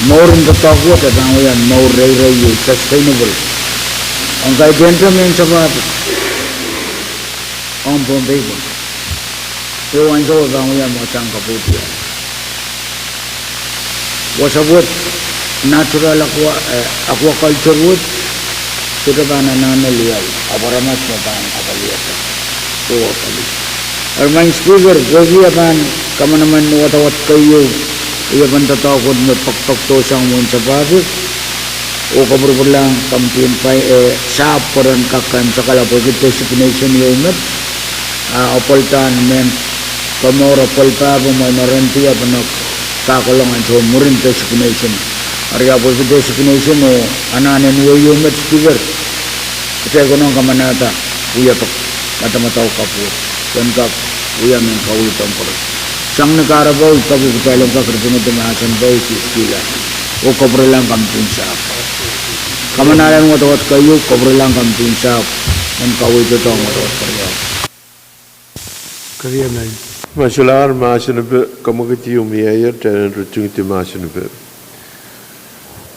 Mour en doadoahk wet e pahn wia mour reirei ieu sustainable. Ong kaidehn te mehn sapahl ong Pohnpei pwon. Ieu ansou e pahn wia me sang kapwuriamwei. Wasa wet, natural aqua-, eh, aquaculture wet, sohte pahn anahne liau, ahpw aramas me pahn apwalihada. Ieu apwalih. Eri Maing Speaker, pwehki e pahn kamanaman ni wadawad keieu, wiepen doadoahk wet me pekpekdohsang mwein sapahl, Oh kapwurpwurlahng committee en, eh, sahpw pwe ren kak kaimwisekala pwehki designation ieu met, ah, apwaldahr mehn komour apwalpahpw me mwein ren diapene kakolong ansou mwurin designation. Eri ah pwehki designation oh anahnen ieu met Speaker, kitail konehng kamanahda wia pek madamadau kapwur, pwe en kak wia mehn kaweid ong koaros. Sang ni kahrepe, I peki kitail en kak ritingedi mahsen pwe I kihla. Oh kapwurelahng committee en sahpw. Kamanahla wadawad keieu, kapwurelahng committee en sahpw, en kaweid ong wadawad keriau. Keriau. Ma solahr mahsen en komwekid ieu mie, kitail en ritingedi mahsen en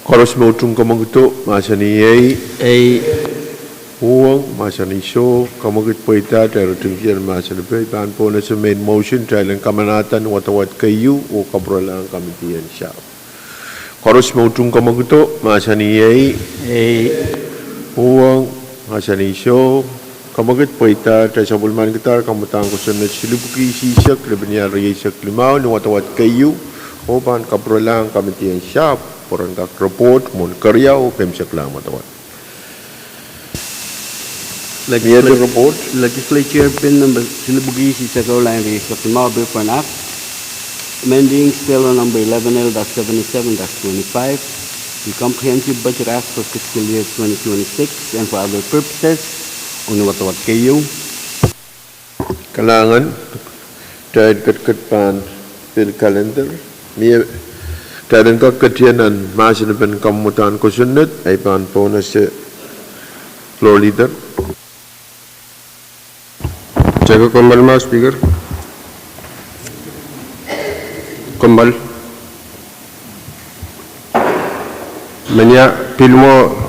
Koaros me utung komwekid, mahsanih ei. Ei. Uhwong, mahsanih soh. Komwekid pweida, kitail ritingkihdi mahsen en, I pahn pohnese main motion, kitail en kamanahda ni wadawad keieu, oh kapwurelahng committee en sahpw. Koaros me utung komwekid, mahsanih ei. Ei. Uhwong, mahsanih soh. Komwekid pweida, kitail sapwellimanikidahr kamwadahn kosonned silipwuki isihsek, lepin ial rieisek limau, ni wadawad keieu, oh pahn kapwurelahng committee en sahpw pwe ren kak report mwohn keriau oh keimwseklahng wadawad. Legisla-, report. Legislature Bill number silipwuki isihsek ehu, line rieisek limau, Bill for an Act amending Bill number eleven L dash seventy-seven dash twenty-five, the Comprehensive Budget Act for fiscal year twenty twenty-six and for other purposes, oh ni wadawad keieu. Kalahngan, kitail ketiket pahn pil calendar. Mie, kitail en kak ketin nan mahsen en kamwadahn kosonned, I pahn pohnese Floor Leader. Teke kommoal ma Speaker. Kommoal. Menia pil mwo.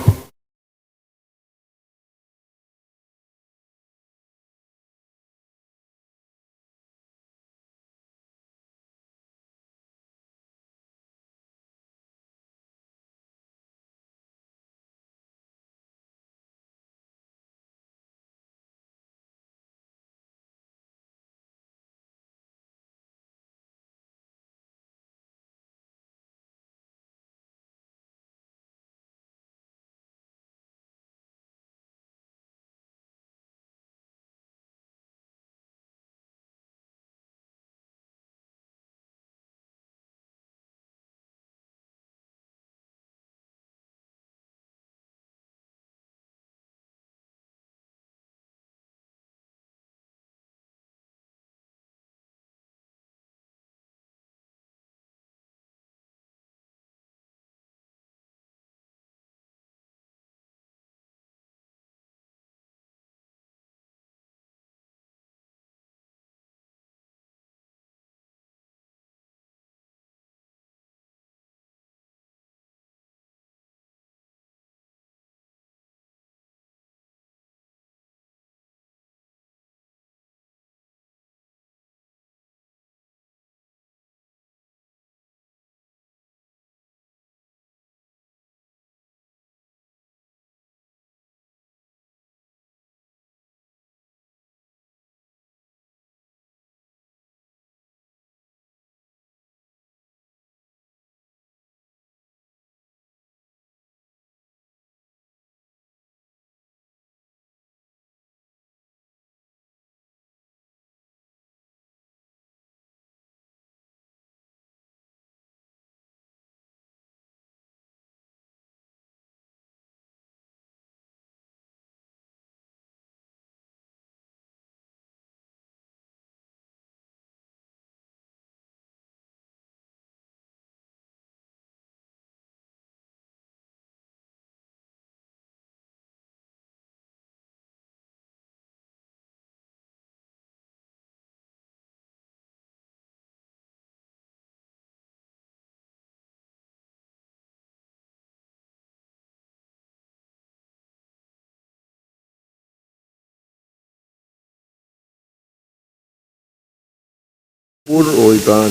Pwur oh I pahn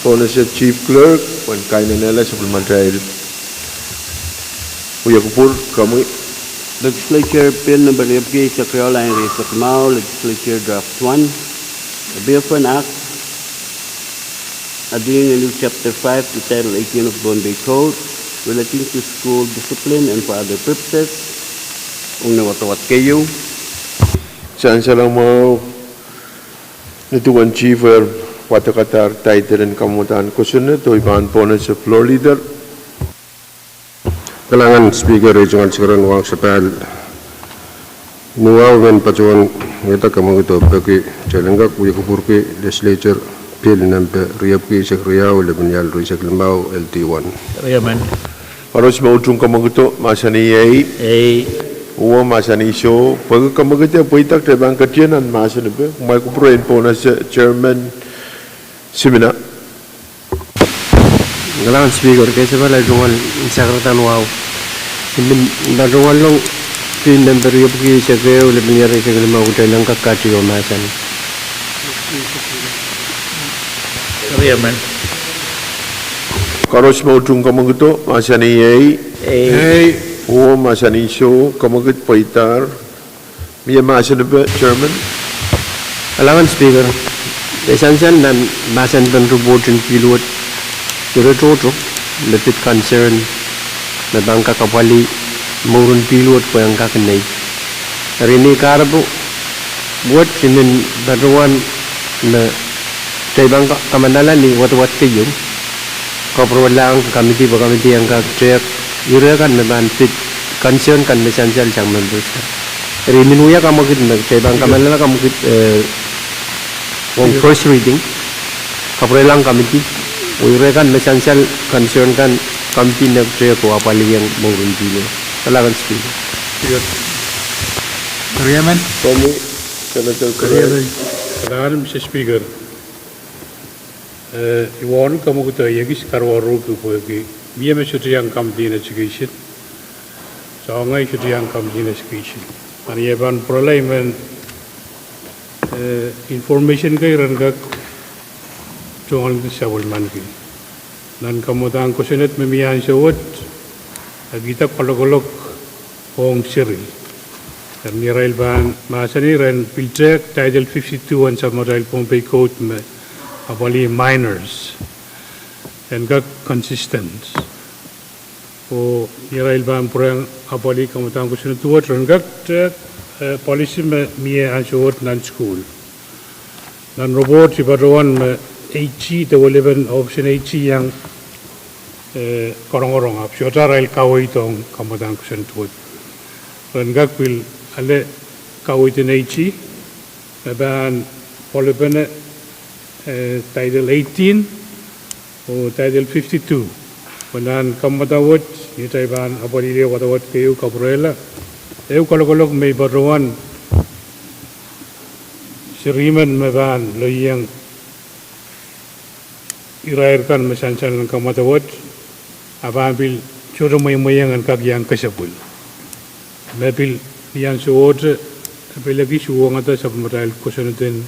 pohnese Chief Clerk pwehn kainenehla sapwellimatail wia kupwur. Komwi. Legislature Bill number riepwiki eisek riau, line riesek limau, Legislature Draft one, a bill for an act adding a new chapter five to Title eighteen of Pohnpei Code, relating to school discipline and for other purposes. Ong ni wadawad keieu. Sansal mwahu, ni duwen chief eh wadekadahr title en kamwadahn kosonned, oh I pahn pohnese floor leader. Kalahngan Speaker, eh, tungoal sakaradahn wahu sapahl ni wahu men patohwan wiahda kamwekid oh peki, kitail en kak wia kupwurki Legislature Bill nempe riepwiki eisek riau, lepin ial rieisek limau, L D one. Riemen. Koaros me utung kamwekido, mahsanih ei. Ei. Uwen mahsanih soh. Pwehki kamwekid e pweida, kitail pahn ketien nan mahsen epe. Kumwail kupwure en pohnese Chairman Simina. Kalahngan Speaker, kesempwal tungoal sakaradahn wahu. I men patohwan long Bill nempe riepwiki eisek ehu, lepin ial rieisek limau, kitail en kak kati oh mahsanih. Riemen. Koaros me utung kamwekido, mahsanih ei. Ei. Ei. Uwen mahsanih soh, kamwekid pweidahr. Mie mahsen epe, Chairman. Kalahngan Speaker, me sansal nan mahsen pen report en pihl wet, ire tohto me pid concern me pahn kak apwalih mouren pihl wet pwe en kak nei. Eri ni kahrepe wet I men patohwan me kitail pahn ka-, kamanala ni wadawad keieu, kapwurelahng committee pwe committee en kak tehk ire kan me pahn pid concern kan me sansal sang members kan. Eri I men wia kamwekid me kitail pahn kamanala kamwekid, eh, ong first reading, kapwurelahng committee, oh ire kan me sansal concern kan, committee en kak tehk oh apwalih mouren pihl wet. Kalahngan Speaker. Riemen. Komwi, Senator Kerein. Kalahngan, Mister Speaker. Eh, I wauneki kamwekido iei kis karuwaru pwehki mie me sohte iang committee en education. Soangen sohte iang committee en education. Ahpw I pahn pwurala I men, eh, information kei ren kak tungoal sapwellimaniki. Nan kamwadahn kosonned me mie ansou wet, e kihda kalokolok ong seri. Eri ni arail pahn mahsanih ren pil tehk Title fifty-two en sapwellimatail Pohnpei Code me apwalih minors en kak consistent. Oh ni arail pahn pwurehng apwalih kamwadahn kosonned wet ren kak tehk, eh, policy me mie ansou wet nan sukuhl. Nan report I patohwan me AG, dewe lepin option AG iang, eh, korongorong ahpw sohte arail kaweid ong kamwadahn kosonned wet. Ren kak pil ale kaweid en AG, me pahn polepene, eh, Title eighteen, oh Title fifty-two. Pwe nan kamwadahn wet, ni atail pahn apwalihla wadawad keieu kapwurehla, ehu kalokolok me I patohwan seri men me pahn loieng irair kan me sansal nan kamwadahn wet, a pahn pil sohte mweimweiong en kak iang kesepwil. Me pil ni ansou wet, e pil ekis uhwongada sapwellimatail kosonned en,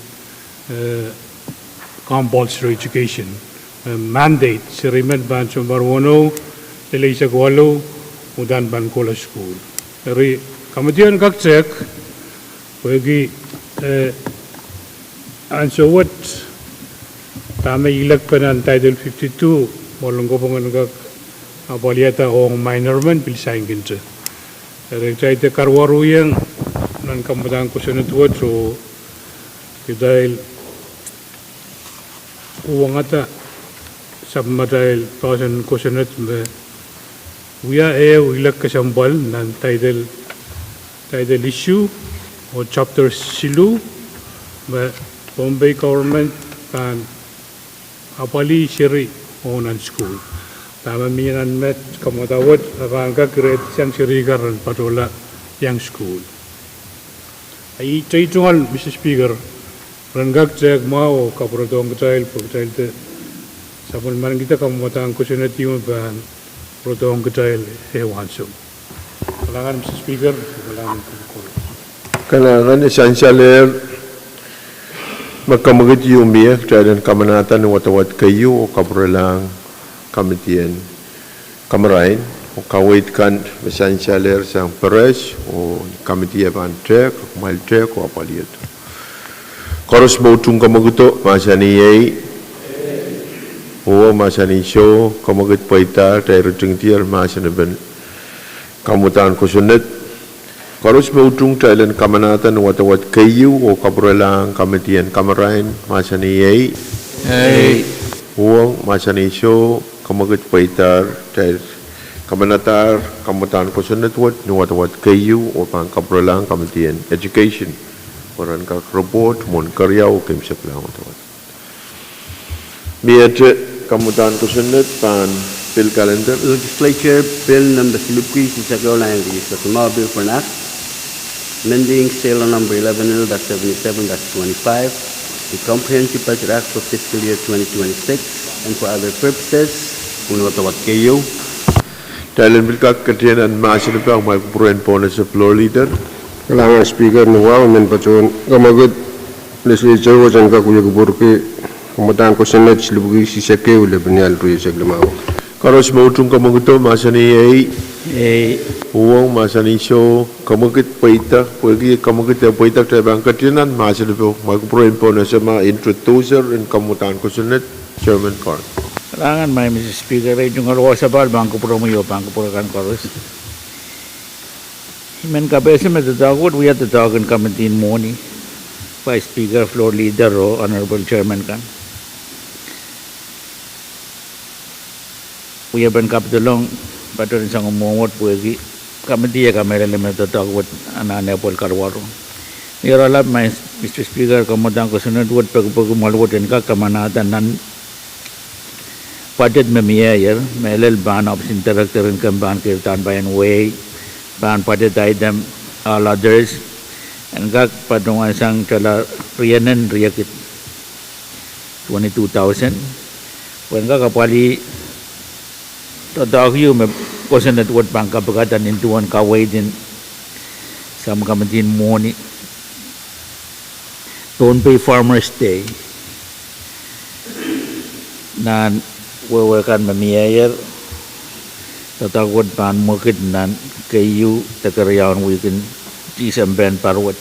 eh, compulsory education. Eh, mandate, seri men pahn sounpar weneu, lel eisek walu, uhdahn pahn kohla sukuhl. Eri, committee en kak tehk, pwehki, eh, ansou wet, dahme ilekpe nan Title fifty-two, mwoalen kopwung en kak apwalihada ong minor men pil sainkin te. Eri kitail de karuwaru ieng nan kamwadahn kosonned wet oh kitail uhwongada sapwellimatail poahsoan kosonned me wia ehu ilek kesempwal nan Title, Title issue oh chapter siluh me Pohnpei government pahn apwalih seri ong nan sukuhl. Dahme mie nan met kamwadahn wet, e pahn kak kirehdihsang seri kan ren patohla iang sukuhl. A ih, iei tungoal, Mister Speaker, ren kak tehk mwahu oh kapwuredohng kitail pwe kitail de sapwellimanikihda kamwadahn kosonned ieu me pahn pwuredohng kitail ehu ansou. Kalahngan, Mister Speaker, kalahngan. Kalahngan. E sansalehr me kamwekid ieu mie, kitail en kamanahda ni wadawad keieu oh kapwurelahng committee en kamarain, oh kaweid kan me sansalehr sang peres, oh committee e pahn tehk, kumwail tehk oh apwalihada. Koaros me utung kamwekido, mahsanih ei. Uhwong mahsanih soh, kamwekid pweida, kitail ritingdier mahsen en kamwadahn kosonned. Koaros me utung kitail en kamanahda ni wadawad keieu oh kapwurelahng kamidi en kamarain, mahsanih ei. Ei. Uhwong mahsanih soh, kamwekid pweida, kitail kamanahdahr kamwadahn kosonned wet ni wadawad keieu oh pahn kapwurelahng kamidi en education pwe ren kak report mwohn keriau oh keimwseklahng wadawad. Miehte kamwadahn kosonned pahn bill calendar. Legislature Bill number silipwiki sisek ehu, lain rieisek limau, bill for an act amending sale law number eleven L dash seventy-seven dash twenty-five, the Comprehensive Budget Act for fiscal year twenty twenty-six and for other purposes. Mwohn wadawad keieu. Kitail en pil kak ketieu nan mahsen en pahn, mwail kupwur en pohnese floor leader. Kalahngan Speaker, ni wahu I men patohwan kamwekid Legislature wet en kak wia kupwurki kamwadahn kosonned silipwiki sisek ehu, lepin ial rieisek limau. Koaros me utung kamwekido mahsanih ei. Ei. Uhwong mahsanih soh, kamwekid pweida, pwehki kamwekid eh pweida, kitail pahn ketieu nan mahsen en pahn, mwail kupwur en pohnese ma introducer en kamwadahn kosonned, Chairman Carl. Kalahngan, Madam Speaker, ei tungoal wasapahl pahn kupwuromwi oh pahn kupwur akan koaros. I men kapehse me doadoahk wet wia doadoahk en kamidi en mwohni, Vice Speaker, floor leader oh honorable chairman kan. Wiepen kapidolong patohwan sang mwohn wet pwehki kamidi e kamehlele me doadoahk wet anahne pwel karuwaru. Ni oaralap, Madam Speaker, kamwadahn kosonned wet pekipeki mwahl wet en kak kamanahda nan budget me mieier, mehlel pahn option director en kemp pahn keirda pahn wehi, pahn budget item, all others, en kak patohwan sang tala rienen riekid, twenty-two thousand, pwe en kak apwalih doadoahk ehu me kosonned wet pahn kapikada nin duwen kaweid en samwa kamidi en mwohni Pohnpei Farmers Day. Nan wehwe kan me mieier, doadoahk wet pahn mwekid nan keieu de keriaun wihk en Tisempe en pahr wet.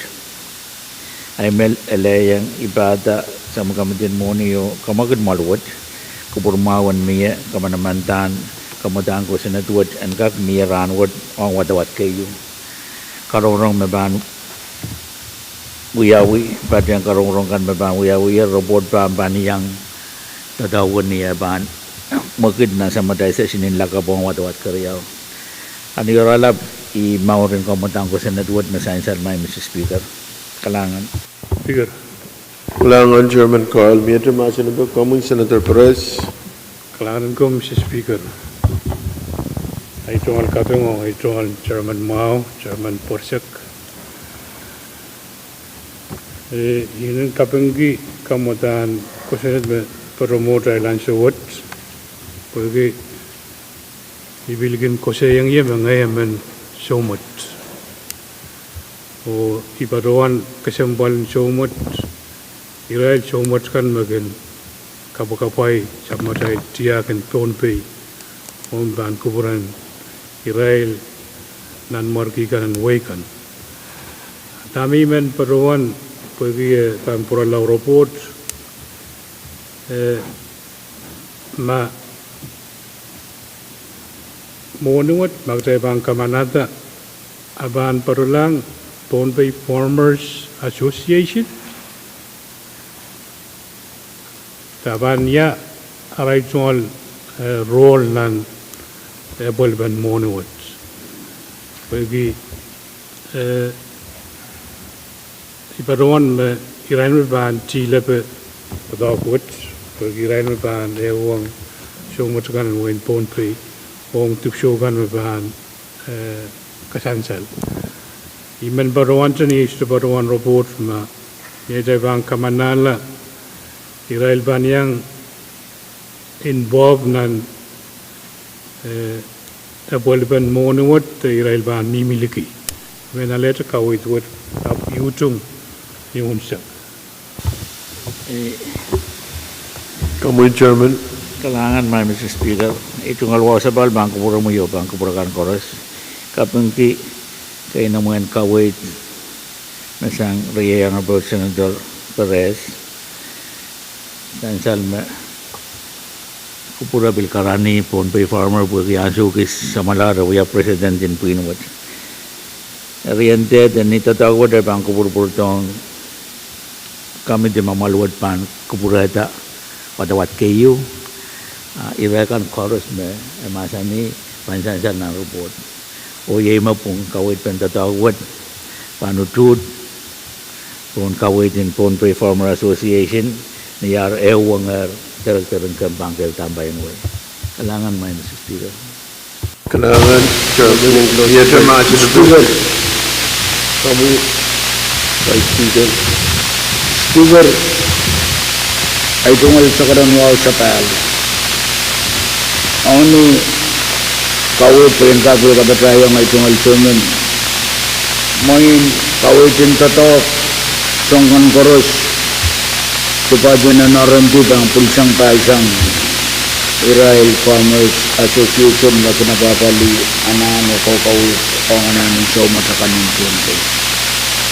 Ahi me elehieng I pahda samwa kamidi en mwohni oh kamwekid mwahl wet, kupwur mwahu en mie kamanamandan kamwadahn kosonned wet en kak mie rahnwet ong wadawad keieu. Karongorong me pahn wiawi, patehng karongorong kan me pahn wiawi, report pahn pahn iang doadoahk wet ni eh pahn mwekid nan summarization en lakapw ong wadawad keriau. A ni oaralap, I mouren kamwadahn kosonned wet me sansal, Madam Speaker. Kalahngan. Speaker. Kalahngan Chairman Carl. Miehte mahsen en pahn komwi, Senator Perez. Kalahngan en komwi, Madam Speaker. Ei tungoal kaping ong ei tungoal chairman mwahu, Chairman Pwerisek. Eh, I men kapingki kamwadahn kosonned me patohwan mwohtail ansou wet, pwehki I pil kin koasoiong ie me ngehi emen soumwet, oh I patohwan kesempwal en soumwet, irail soumwet kan me kin kapwakapwai sapwmatail tiahk en Pohnpei, oh pahn kupwuren irail nanmwarki kan en wehi kan. Dahme I men patohwan, pwehki e pahn pwurala report, eh, ma mwohni wet ma kitail pahn kamanahda, a pahn patohlahng Pohnpei Farmers Association, de a pahn ia arail tungoal, eh, role nan, eh, epwelpen mwohni wet. Pwehki, eh, I patohwan me irail me pahn tilepe doadoahk wet, pwehki irail me pahn ehuong soumwet kan en wehin Pohnpei, ong dipwisou kan me pahn, eh, kasansal. I men patohwan, tehnpas I sohte patohwan report ma, ni atail pahn kamanahla, irail pahn iang involve nan, eh, epwelpen mwohni wet, irail pahn mihmi liki. I men alehte kaweid wet, ahpw I utung ni unsek. Eh, komwi Chairman. Kalahngan, Madam Speaker. Ei tungoal wasapahl pahn kupwuromwi oh pahn kupwur akan koaros. Kapingki keinemwe en kaweid me sang riei Honorable Senator Perez. Sansal me Kupwure pil karanih Pohnpei Farmer pwehki ansou kis samwalahro wia president en pwihn wet. Eri en dehr ni doadoahk wet e pahn kupwurupwurdohng committee me mwahl wet pahn kupwurehda wadawad keieu, ah, ire kan koaros me e mahsanih pahn sansal nan report. Oh iei me pwung kaweid pen doadoahk wet pahn utuht pohn kaweid en Pohnpei Farmer Association ni ar ehu wenger director en kemp pahn keirda pahn wei. Kalahngan, Madam Speaker. Kalahngan, Chairman. Speaker, Vice Speaker. Speaker, ei tungoal sakaren wahu sapahl. Ong ni kaweid pwe en kak wia kapatahiong ei tungoal chairman. Mwein kaweid en doadoahk, soang kan koaros, department en R and D pahn pwilsang pahisang irail Farmers Association me kin apwahpwalih anahn oh kaukaweid ong anahn en soumwet akan en Pohnpei.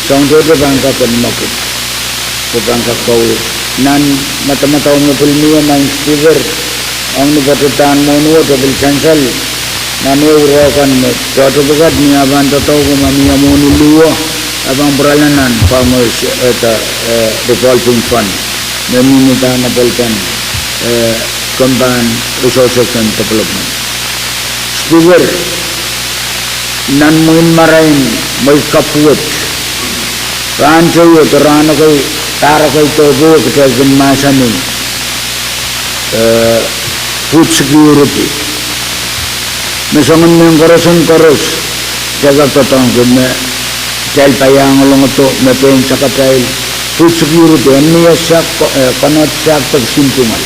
Soang tohto pahn kak en mwekid oh pahn kak kaweid. Nan madamadau me pil mie, Madam Speaker, ong ni patohwan mwohni wet e pil sansal nan ehu ire kan me tohto pwukat ni ah pahn doadoahk ma mie mwohni luo, ah pahn pwurala nan Farmers, eh, revolving fund me mihmi pahn apwalpen, eh, kempen Resources and Development. Speaker, nan mwein marain mwehi kapw wet, rahn teieu de rahn ekei, pahr ekei de pwukat, kitail kin mahsanih, eh, food security. Me soangen mehn koaros en koaros, kitail kak doadoahngki me kitail paiahng olongodo me pein sakatail, food security, en mie sahk, eh, konehng sahk de kisin tungoal.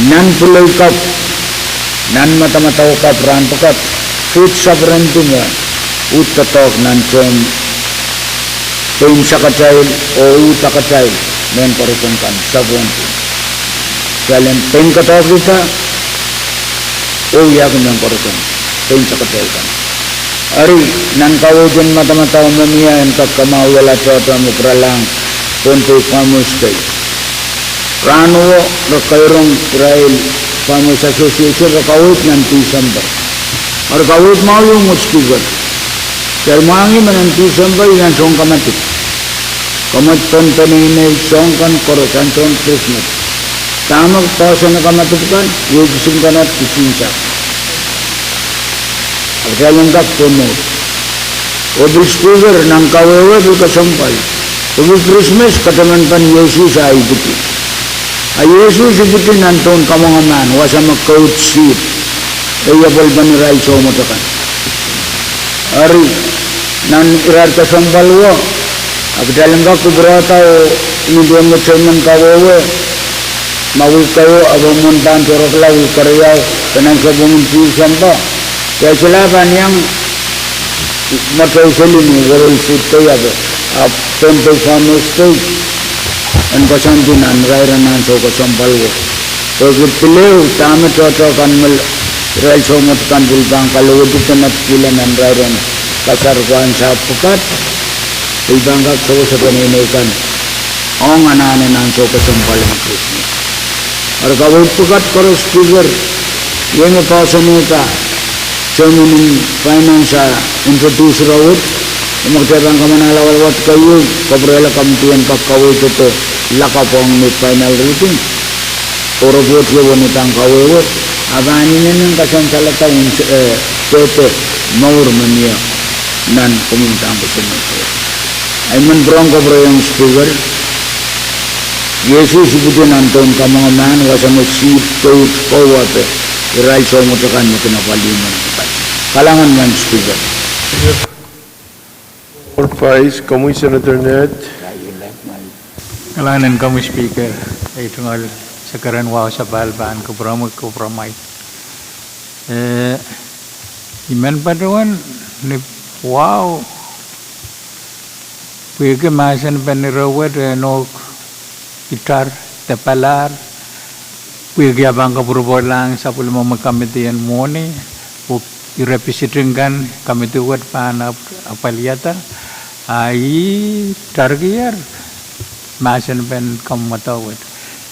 Nan pwulei kapw, nan madamadau kapw rahn pwukat, food sovereignty me uhd doadoahk nan tehnpas pein sakatail oh uhd akatail mehn koaros en kan sovereignty. Kitail en pein doadoahkihda oh wiahki mehn koaros en pein sakatail kan. Eri, nan kaweid en madamadau me mie en kak kamwahwihala tohto me pwuralahng Pohnpei Farmers Day. Rahno re keirong irail Farmers Association re kaweid nan Tisempe. Eri kaweid mwahu ieu, Madam Speaker. Kitail mwahngih me nan Tisempe iei nan soun kamadipw. Kamadipw en peneinei, soang kan koaros, ahnsou en Krismas. Dahme poahsoan kamadipw kan, iei kisin konehng kisin sahk. Kitail en kak pwunod. Oh pil Speaker, nan kawehwe pil kesempwal. Pwehki Krismas, katamanpen Sises ah ipwidi. A Sises ipwidi nan tohn kamwenge mahn, wasa me koud sihpw, iei apwalpen irail soumwet akan. Eri, nan irair kesempwal wo, a kitail en kak kupwurehda oh ni duwen me chairman kawehwe, ma wihk keieu, ahpw mwomwen pahn tohrohrla wihk keriau, de nan sapwellimomwi Tisempe, kitail solahr pahn iang mwoatoa seli ni World Food Day, ahpw, ahpw Pohnpei Farmers Day, en koasoandi nan irair en ahnsou kesempwal wo. Pwehki pil ehu dahme tohto kan me irail soumwet kan pil pahn kalowedi de metkihla nan irair en kasar pahn sahpw pwukat, pil pahn kak sewese peneinei kan ong anahn en ahnsou kesempwal en Krismas. Eri kaweid pwukat koaros, Speaker, iei me poahsoanehda chairman en Finance ah introduce ira wet, oh ma kitail pahn kamanahla wadawad keieu, kapwurehla committee en kak kaweid de lakapw ong ni final reading oh report ieu wenihda kawehwe, a pahn inenen kasansalada, eh, dehde mour me mie nan komwi me pahn koasoanehdi. I men pwurehng kapwureiong Speaker, Sises ipwidi nan tohn kamwenge mahn, wasa me sihpw, koud, kowe, de irail soumwet akan me kin apwalih mehn pwukat. Kalahngan, Madam Speaker. Vice, komwi Senator Ned. Kalahngan en komwi Speaker, ei tungoal sakaren wahu sapahl pahn kupwuromwi, kupwuromwi. Eh, I men patohwan ni wahu pwehki mahsen pen ire wet, eh, nohk itar de palahr, pwehki a pahn kapwurpwurlahng sapwellimomwi committee en mwohni, oh ire visiting kan, committee wet pahn ap-, apwalihada, a ih tarikier mahsen pen kamwadau wet.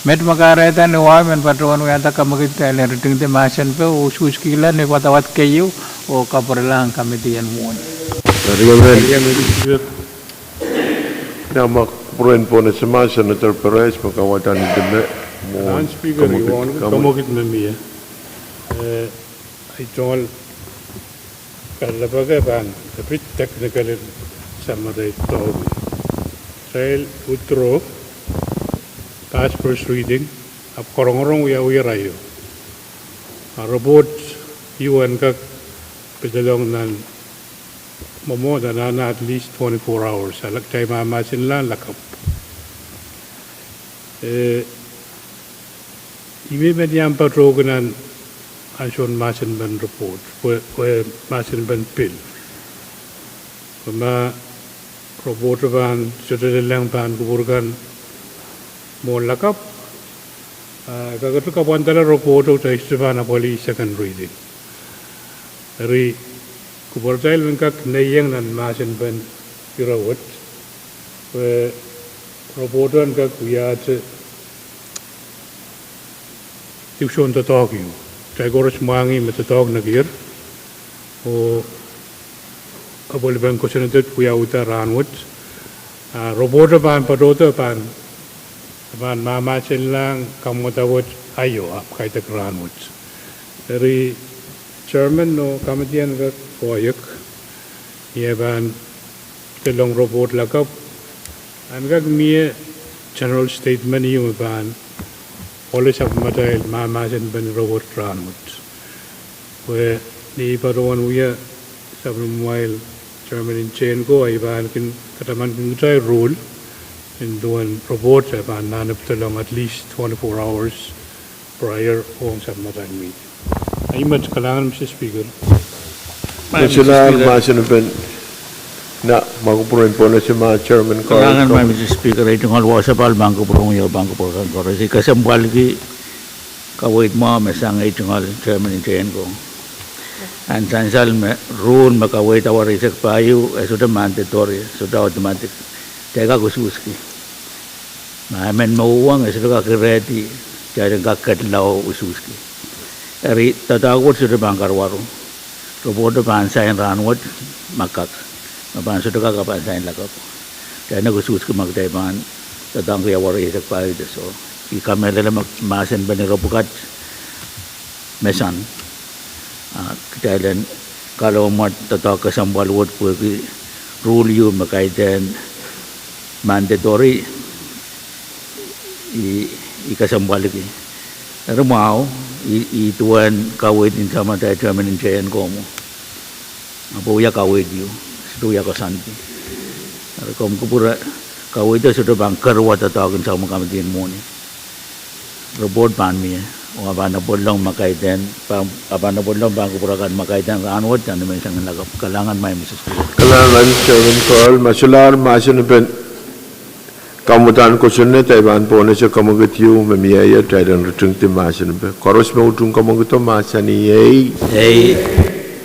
Met me kahrehda ni wahu I men patohwan wiahda kamwekid kitail en ritingdi mahsen pwe ususkihla ni wadawad keieu oh kapwurelahng kamidi en mwohni. Riemen. Ia ma kupwuren pwon ese ma Senator Perez me kawadahn nda me mwohn Speaker, kamwekid me mie. Eh, I tohn Kalelapak e pahn a bit technical en samatail tohn. Kitail withdraw past first reading, ahpw korongorong wiawi iraio. A report ieu en kak pidolong nan mwomwohd anahne at least twenty-four hours. A kitail mahmahsenlahng lakapw. Eh, I men iang patohwan nan ansoun mahsen pen report, pwe, pwe mahsen pen pil. Pwe ma report pahn sohte lelehng pahn kupwur kan mwohn lakapw, ah, kakete kapwandala report o kitail sohte pahn apwalih second reading. Eri kupwuratail men kak neiieng nan mahsen pen ire wet, pwe report en kak wiahte dipwisoun doadoahk ieu. Kitail koaros mwahngih me doadoahk nekier, oh apwalipen kosonned wiawihda rahnwet. Ah, report pahn patohdo pahn, pahn mahmahsenlahng kamwada wet aio ahpw kaidehk rahnwet. Eri Chairman oh kamidi en kak koahiek, I pahn pidolong report lakapw, ahpw kak mie general statement ieu me pahn ale sapwellimatail mahmahsen pen report rahnwet. Pwe ni patohwan wia sapwellimamwail Chairman en Tehnko, I pahn kin katamankin kitail rule, nin duwen report e pahn anahne pidolong at least twenty-four hours prior ong sapwellimatail meeting. Ahi met, kalahngan Mister Speaker. Kalahngan Mister Speaker. Kalahngan Mister Speaker, ei tungoal wasapahl pahn kupwuromwi oh pahn kupwur kan koaros. I kesempwalki kaweid mwahu me sang ei tungoal Chairman en Tehnko. Ahn sansal me rule me kaweid awa rieisek pahieu e sohte mandatory, sohte automatic. Kitail kak ususki. Ma emen me uhwong e sohte kak irehdi, kitail en kak ketla oh ususki. Eri doadoahk wet sohte pahn karuwaru. Report pahn sain rahnwet, ma kak. Ma pahn sohte kak, pahn sain lakapw. Kitail en ususki ma kitail pahn doadoahngki awa rieisek pahieu de soh. I kamehlele me mahsen pen ire pwukat me sang, ah, kitail en kahlap mwet doadoahk kesempwal wet pwehki rule ieu me kaidehn mandatory, I, I kesempwalki. Eri mwahu, I, I duwen kaweid en sapwellimatail Chairman en Tehnko mwo. Ahpw wia kaweid ieu, sohte wia koasoandi. Eri komw kupwure, kaweid e sohte pahn kerwa doadoahk en sapwellime kamidi en mwohni. Report pahn mie, oh a pahn apwalong ma kaidehn, pahn, a pahn apwalong pahn kupwur akan ma kaidehn rahnwet, a ni men sang lakapw. Kalahngan Mister Speaker. Kalahngan Chairman Carl, ma solahr mahsen pen kamwadahn kosonned, I pahn pwonese kamwekid ieu me mieier, kitail en ritingdi mahsen pen. Koaros me utung kamwekido mahsanih ei. Ei.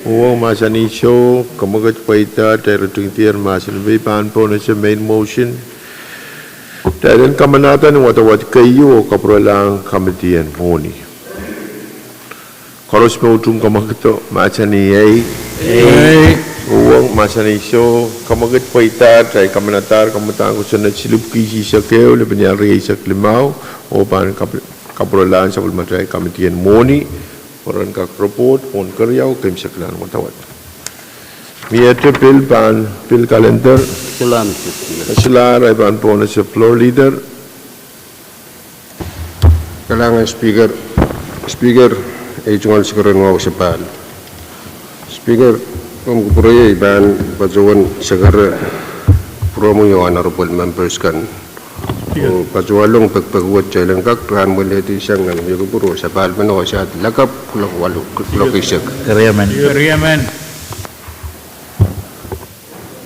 Uhwong mahsanih soh, kamwekid pweida, kitail ritingdier mahsen pen. I pahn pwonese main motion. Kitail en kamanahda ni wadawad keieu oh kapwurelahng kamidi en mwohni. Koaros me utung kamwekido mahsanih ei. Ei. Uhwong mahsanih soh, kamwekid pweida, kitail kamanadahr kamwadahn kosonned silipw kis eisek ehu, lepin ial rieisek limau, oh pahn kap-, kapwurelahng sapwellimatail kamidi en mwohni, pwe ren kak report pohn keriau keimwseklahn wadawad. Miehte pil pahn, pil kalender. Solahr, I pahn pwonese Floor Leader. Kalahngan Speaker. Speaker, ei tungoal sikeren wahu sapahl. Speaker, komw kupwure, I pahn patohwan sekere pwuromwi oh honorable members kan. Oh patohwan long pekipek wet kitail en kak rahnweledi sang nan wia kupwur oh sapahl men oh saht lakapw kuloak waluh, kuloak eisek. Keriemen. Keriemen.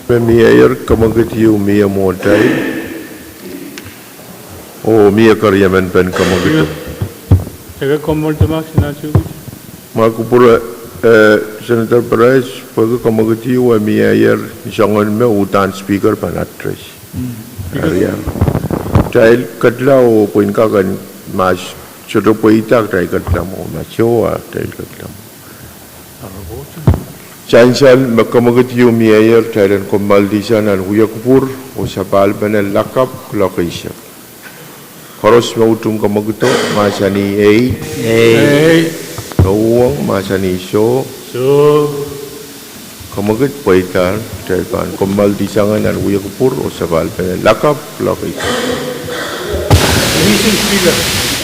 Me mieier kamwekid ieu mie mwohtail. Oh mie keriemen pen kamwekid. Ma kupwure, eh, Senator Perez, pwehki kamwekid ieu e mieier, soangen me uhdahn Speaker pahn address. Kitail ketla oh pwihn kak en Ma sohte pweida, kitail ketilong mwo. Ma soh, a kitail ketilong mwo. Sansal me kemwekid ieu mieier, kitail en kommoaldihsang nan wia kupwur oh sapahl pene lakapw kuloak eisek. Koaros me utung kemwekido, mahsanih ei. Ei. Ei. Me uhwong, mahsanih soh. Soh. Kemwekid pweida, kitail pahn kommoaldihsang nan wia kupwur oh sapahl pene lakapw kuloak eisek. Misin Speaker.